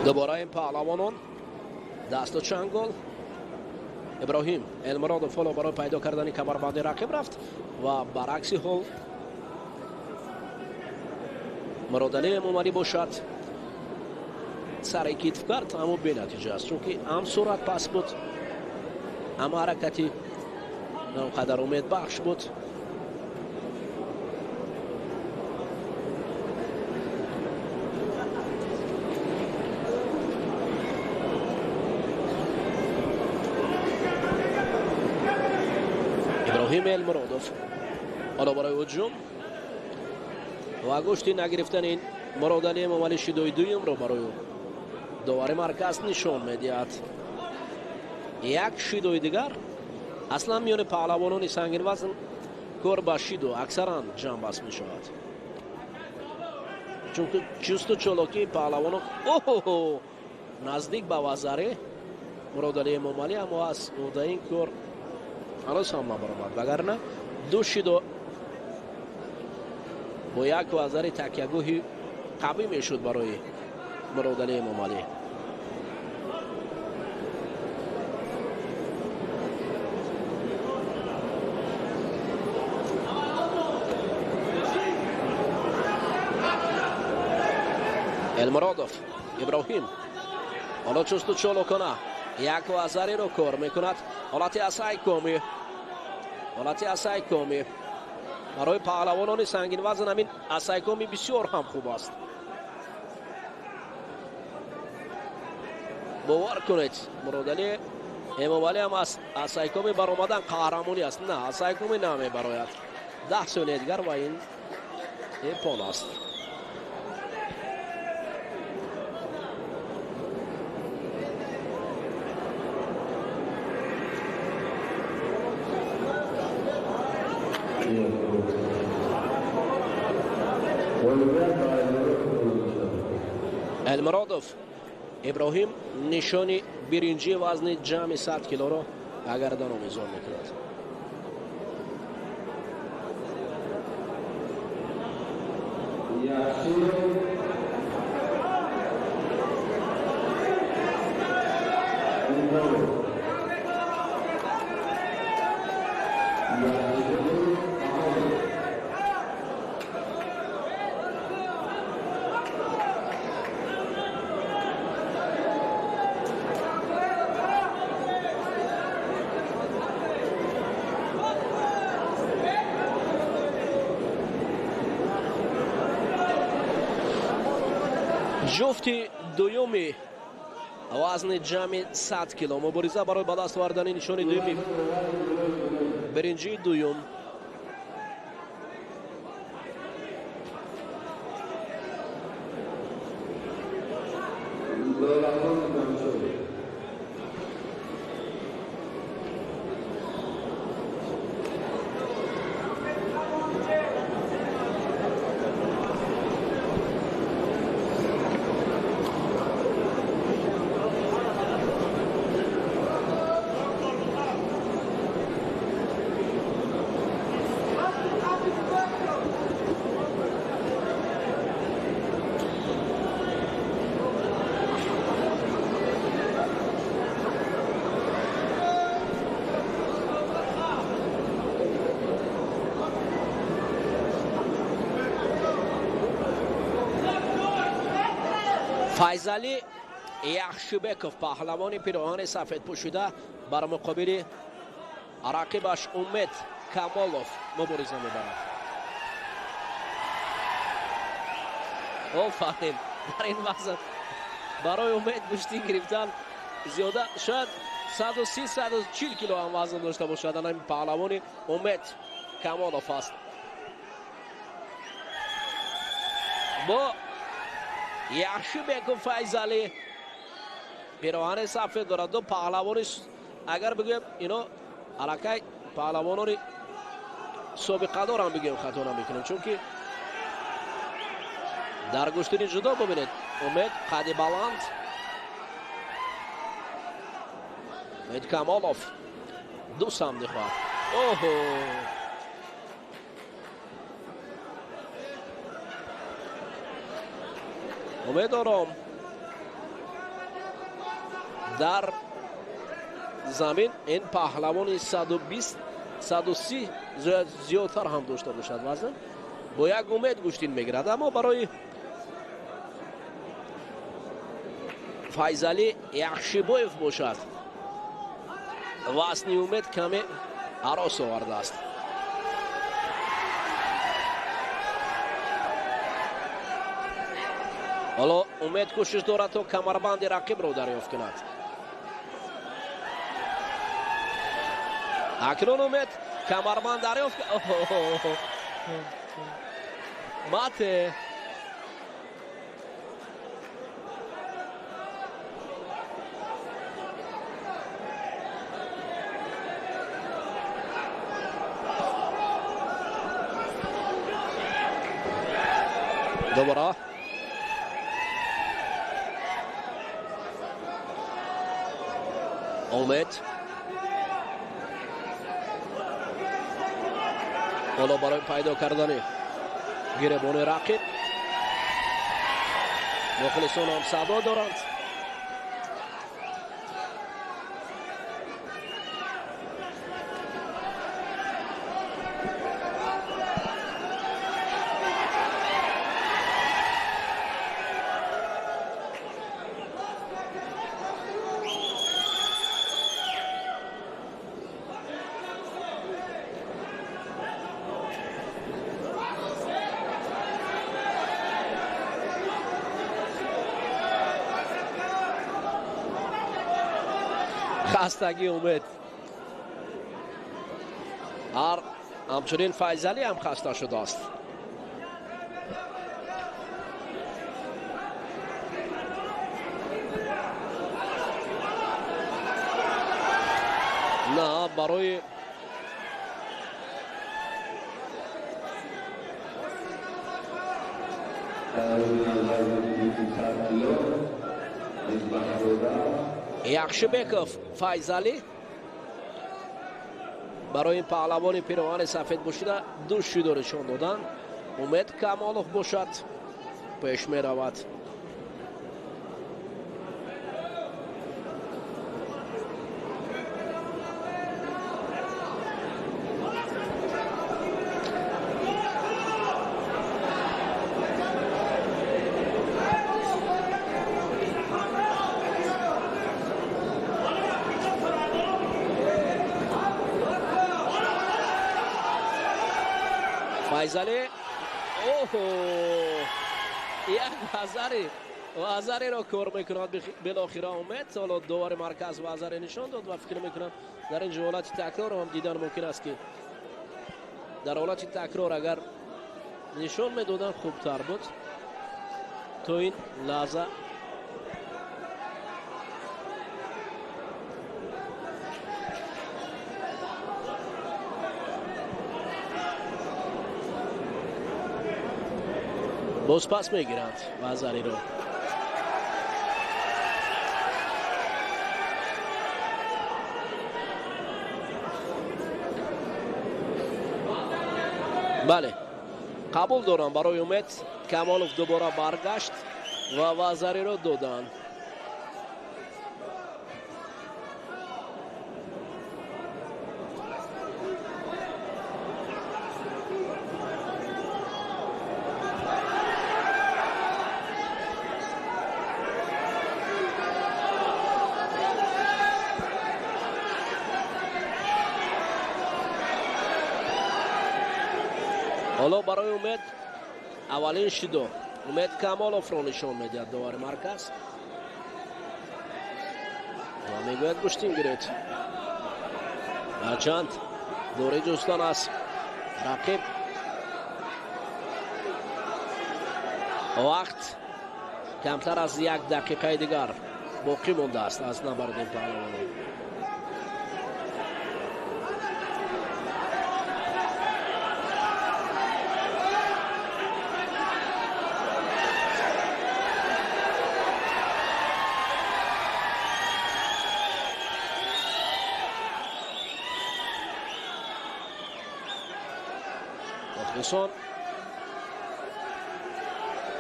Дубора ин паҳлавонон дасту чангол. Иброҳим Элмуродов ҳоло барои пайдо кардани камарбанди рақиб рафт ва баръакси ҳол Муродалӣ Эмомалӣ бошад сари китф кард, аммо бенатиҷа аст, чунки ҳам сурат пас буд, ҳам ҳаракати он қадар умедбахш буд. Иброҳим Элмуродов ҳоло барои ҳуҷум ва гӯшти нагирифтани ин Муродалӣ Эмомалӣ шидои дуюмро барои довари марказ нишон медиҳад. Як шидои дигар. Аслан миёни паҳлавонони сангинвазн кор ба шидо аксаран ҷамъбаст мешавад, чунки чусту чолокии паҳлавонон оҳо наздик ба вазаре Муродалӣ Эмомалӣ, аммо аз ӯҳдаи ин кор ҳанӯз ҳам набаромад, вагарна ду шидо бо як вазари такягоҳи қавӣ мешуд барои Муродалӣ Эмомалӣ. Элмуродов Иброҳим ҳоло чусту чолокона як вазариро кор мекунад. Ҳолати асайкоми, ҳолати асайкоми барои паҳлавонони сангинвазн ҳамин асайкоми бисёр ҳам хуб аст. Бовар кунед, Муродалӣ Эмомалӣ ҳам аз асайкоми баромадан қаҳрамонӣ аст. На, асайкоми намебарояд. 10 сония дигар ва ин эпон аст. Элмуродов Иброҳим нишони биринҷии вазни ҷамъи 100 килоро агардан омезон мекунад. Ҷуфти дуюми вазни ҷамъи 100 кило мубориза барои ба даст овардани нишони дуюми биринҷии дуюм. Файзалӣ Яхшибеков паҳлавони пироҳани сафед пӯшида бар муқобили рақибаш Умед Камолов мубориза мебарад. Офарин, дар ин вазн барои Умед гӯштӣ гирифтан зиёда шояд 130-140 кило ҳам вазн дошта бошад. Ана ин паҳлавони Умед Камолов аст. Бо Яхшибеков Файзалӣ пироҳани сафед дорад. Ду паҳлавони, агар бигӯем, ино аллакай паҳлавонони собиқадорам бигӯем, хато намекунем, чунки дар гӯштини ҷудо бибинед, Умед қади баланд, Умед Камолов ду сам мехоҳад. Оҳо, Умед ором дар замин. Ин паҳлавони 120, 130 зиёдтар ҳам дошта бошад вазн, бо як умед гӯштин мегирад. Аммо барои Файзалӣ Яхшибоев бошад, вазни Умед каме ҳарос овардааст. Ҳоло Умед кӯшиш дорад, то камарбанди рақибро дарёфт кунад. Акнун Умед камарбанд дарёфт. Мате дубора Умед ҳоло барои пайдо кардани гиребони рақиб мухлисон ҳам садо доранд. Хастагии Умед, ҳар ҳамчунин Файзалӣ ҳам хаста шудааст. На, барои Яхшибеков Файзалӣ, барои ин паҳлавони пироҳани сафед пӯшида ду шидо нишон доданд. Умед Камолов бошад, пеш меравад. Файзалӣ, оҳо, як вазареро кор мекунад билохира Умед. Ҳоло довари марказ вазаре нишон дод ва фикр мекунам, дар ин ҷо ҳолати такрор ҳам дидан мумкин аст, ки дар ҳолати такрор агар нишон медоданд, хубтар буд. То ин лаҳза бозпас мегиранд вазариро. Бале, қабул дорам, барои Умед Камолов дубора баргашт ва вазариро доданд. Ҳоло барои Умед аввалин шидо Умед Камоловро нишон медиҳад довари марказ ва мегӯяд: гӯштин гиред. Ҳарчанд дурӣ ҷустан аз рақиб, вақт камтар аз як дақиқаи дигар Боқӣ мондааст аз набарди ин паҳлавонон. Мухлисон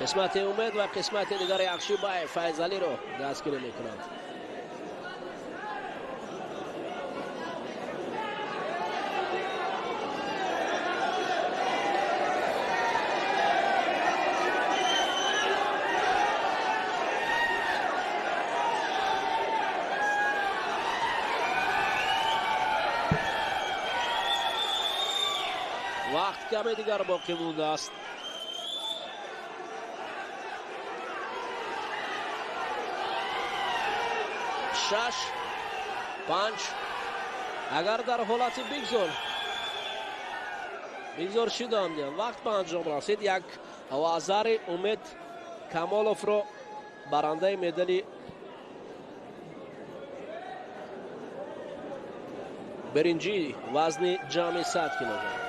қисмати Умед ва қисмати дигари Яхшибаев Файзалиро дастгирӣ мекунанд. Вақт каме дигар боқӣ мондааст. Шаш, панҷ. Агар дар ҳолати бигзор шидам, вақт ба анҷом расид. Як вазари Умед Камоловро барандаи медали биринҷӣ вазни ҷамъи 100 килограмм.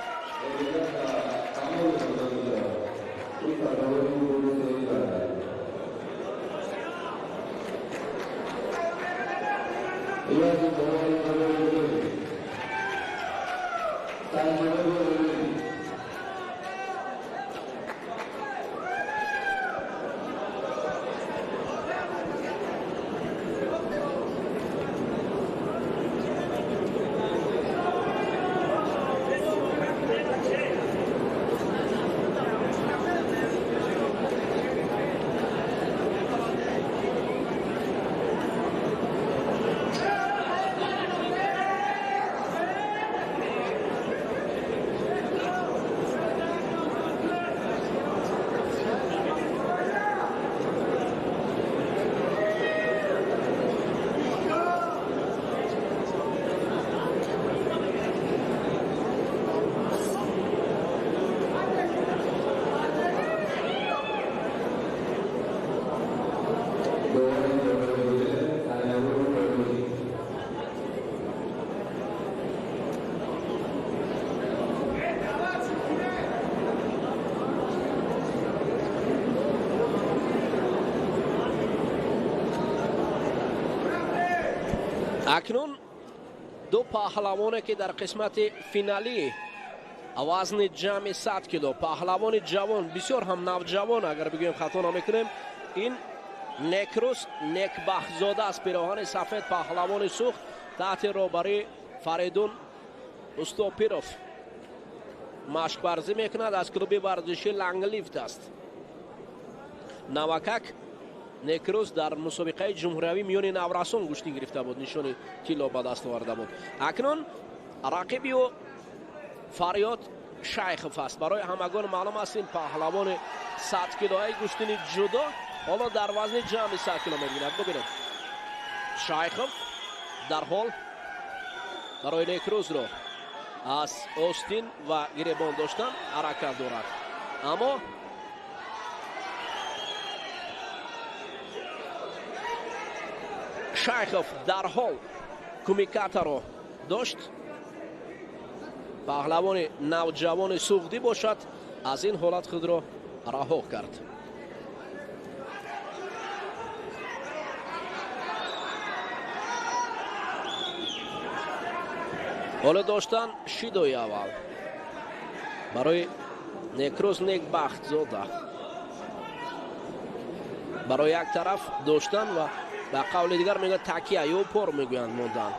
Акнун ду паҳлавоне ки дар қисмати финалӣ вазни ҷамъи 100 кило, паҳлавони ҷавон, бисёр ҳам навҷавон, агар бигӯем хато намекунем, ин Некрӯз Некбахтзода аст, пироҳани сафед, паҳлавони Суғд таҳти роҳбарии Фаридун Устопиров машқварзӣ мекунад, аз клуби варзиши Ланглифт аст. Навакак Некрӯз дар мусобиқаи ҷумҳуриявӣ миёни наврасон гӯштӣ гирифта буд, нишони тилло ба даст оварда буд. Акнун рақиби ӯ Фарёд Шайхов аст. Барои ҳамагон маълум аст, ин паҳлавони 100 килои гӯштини ҷудо ҳоло дар вазни ҷамъи 100 кило мебинад. Бубинед, Шайхов дарҳол барои Некрӯзро аз остин ва гиребон доштан ҳаракат дорад, аммо Шайхов дарҳол кумикатаро дошт. Паҳлавони навҷавони суғдӣ бошад, аз ин ҳолат худро раҳо кард. Ҳоло доштан шидои аввал барои Некрӯз Некбахтзода, барои як тараф доштан ва ба қавли дигар мегӯянд такя ё пор мегӯянд мондан.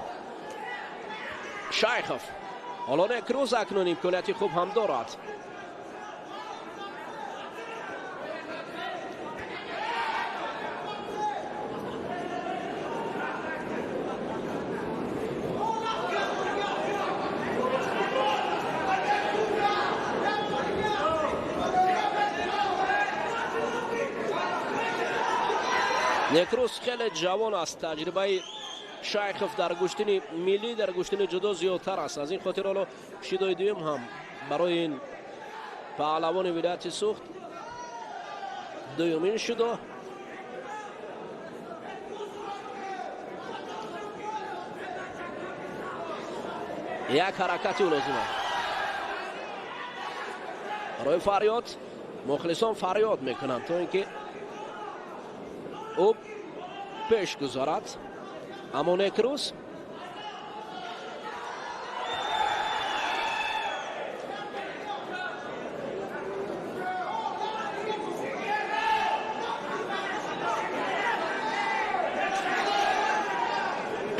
Шайхов ҳоло Некрӯз акнун имконияти хуб ҳам дорад. Некрӯз хеле ҷавон аст, таҷрибаи Шайхов дар гӯштини миллӣ, дар гӯштини ҷудо зиёдтар аст. Аз ин хотир ҳоло шидои дуюм ҳам барои ин паҳлавони вилояти Суғд дуюмин шидо. Як ҳаракати ӯ лозим аст. Барои фарёд мухлисон фарёд мекунанд, то ин ки ӯ пеш гузорад. Аммо Некрӯз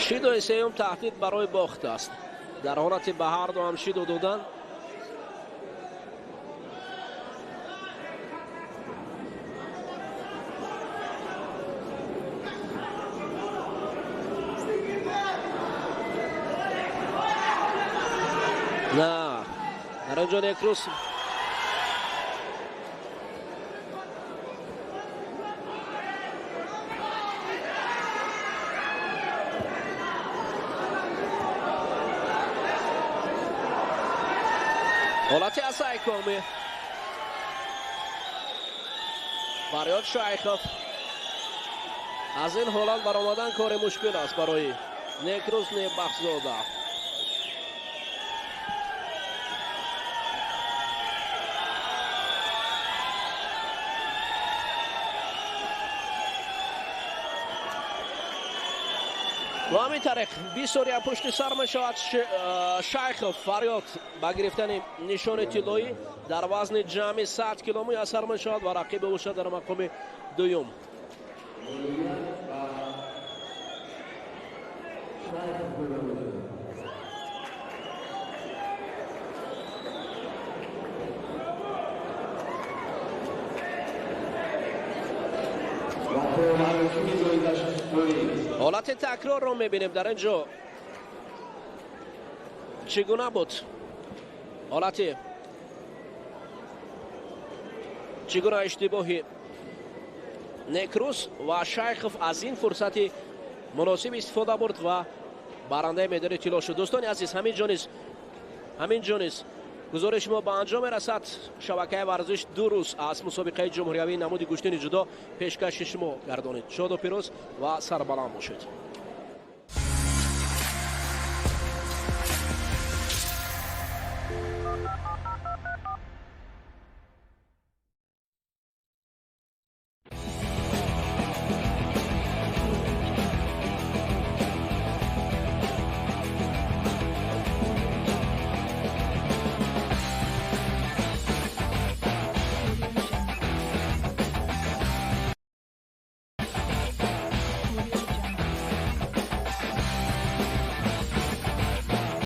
шидои сеюм таҳдид барои бохт аст. Дар ҳолати ба ҳар ду ҳам шидо додан на, дар инҷо Некрӯз ҳолати асайкоми Фарёд Шайхов. Аз ин ҳолат баромадан кори мушкил аст барои Некрӯз Небахтзода. Ва ҳамин тариқ 20 сония пушти сар мешавад. Шайхов Фарёд ба гирифтани нишони тиллоӣ дар вазни ҷамъи 100 кило муяссар мешавад ва рақиби ӯ шуд дар мақоми дуюм. Ҳолати такрорро мебинем дар ин ҷо чӣ гуна буд ҳолати, чӣ гуна иштибоҳи Некрӯз ва Шайхов аз ин фурсати муносиб истифода бурд ва барандаи медали тилло шуд. Дӯстони азиз, ҳамин ҷо низ гузориши мо ба анҷом мерасад. Шабакаи варзиш 2 рӯз аз мусобиқаи ҷумҳуриявии намуди гӯштини ҷудо пешкаши шумо гардонид. Шоду пирӯз ва сарбаланд бошед.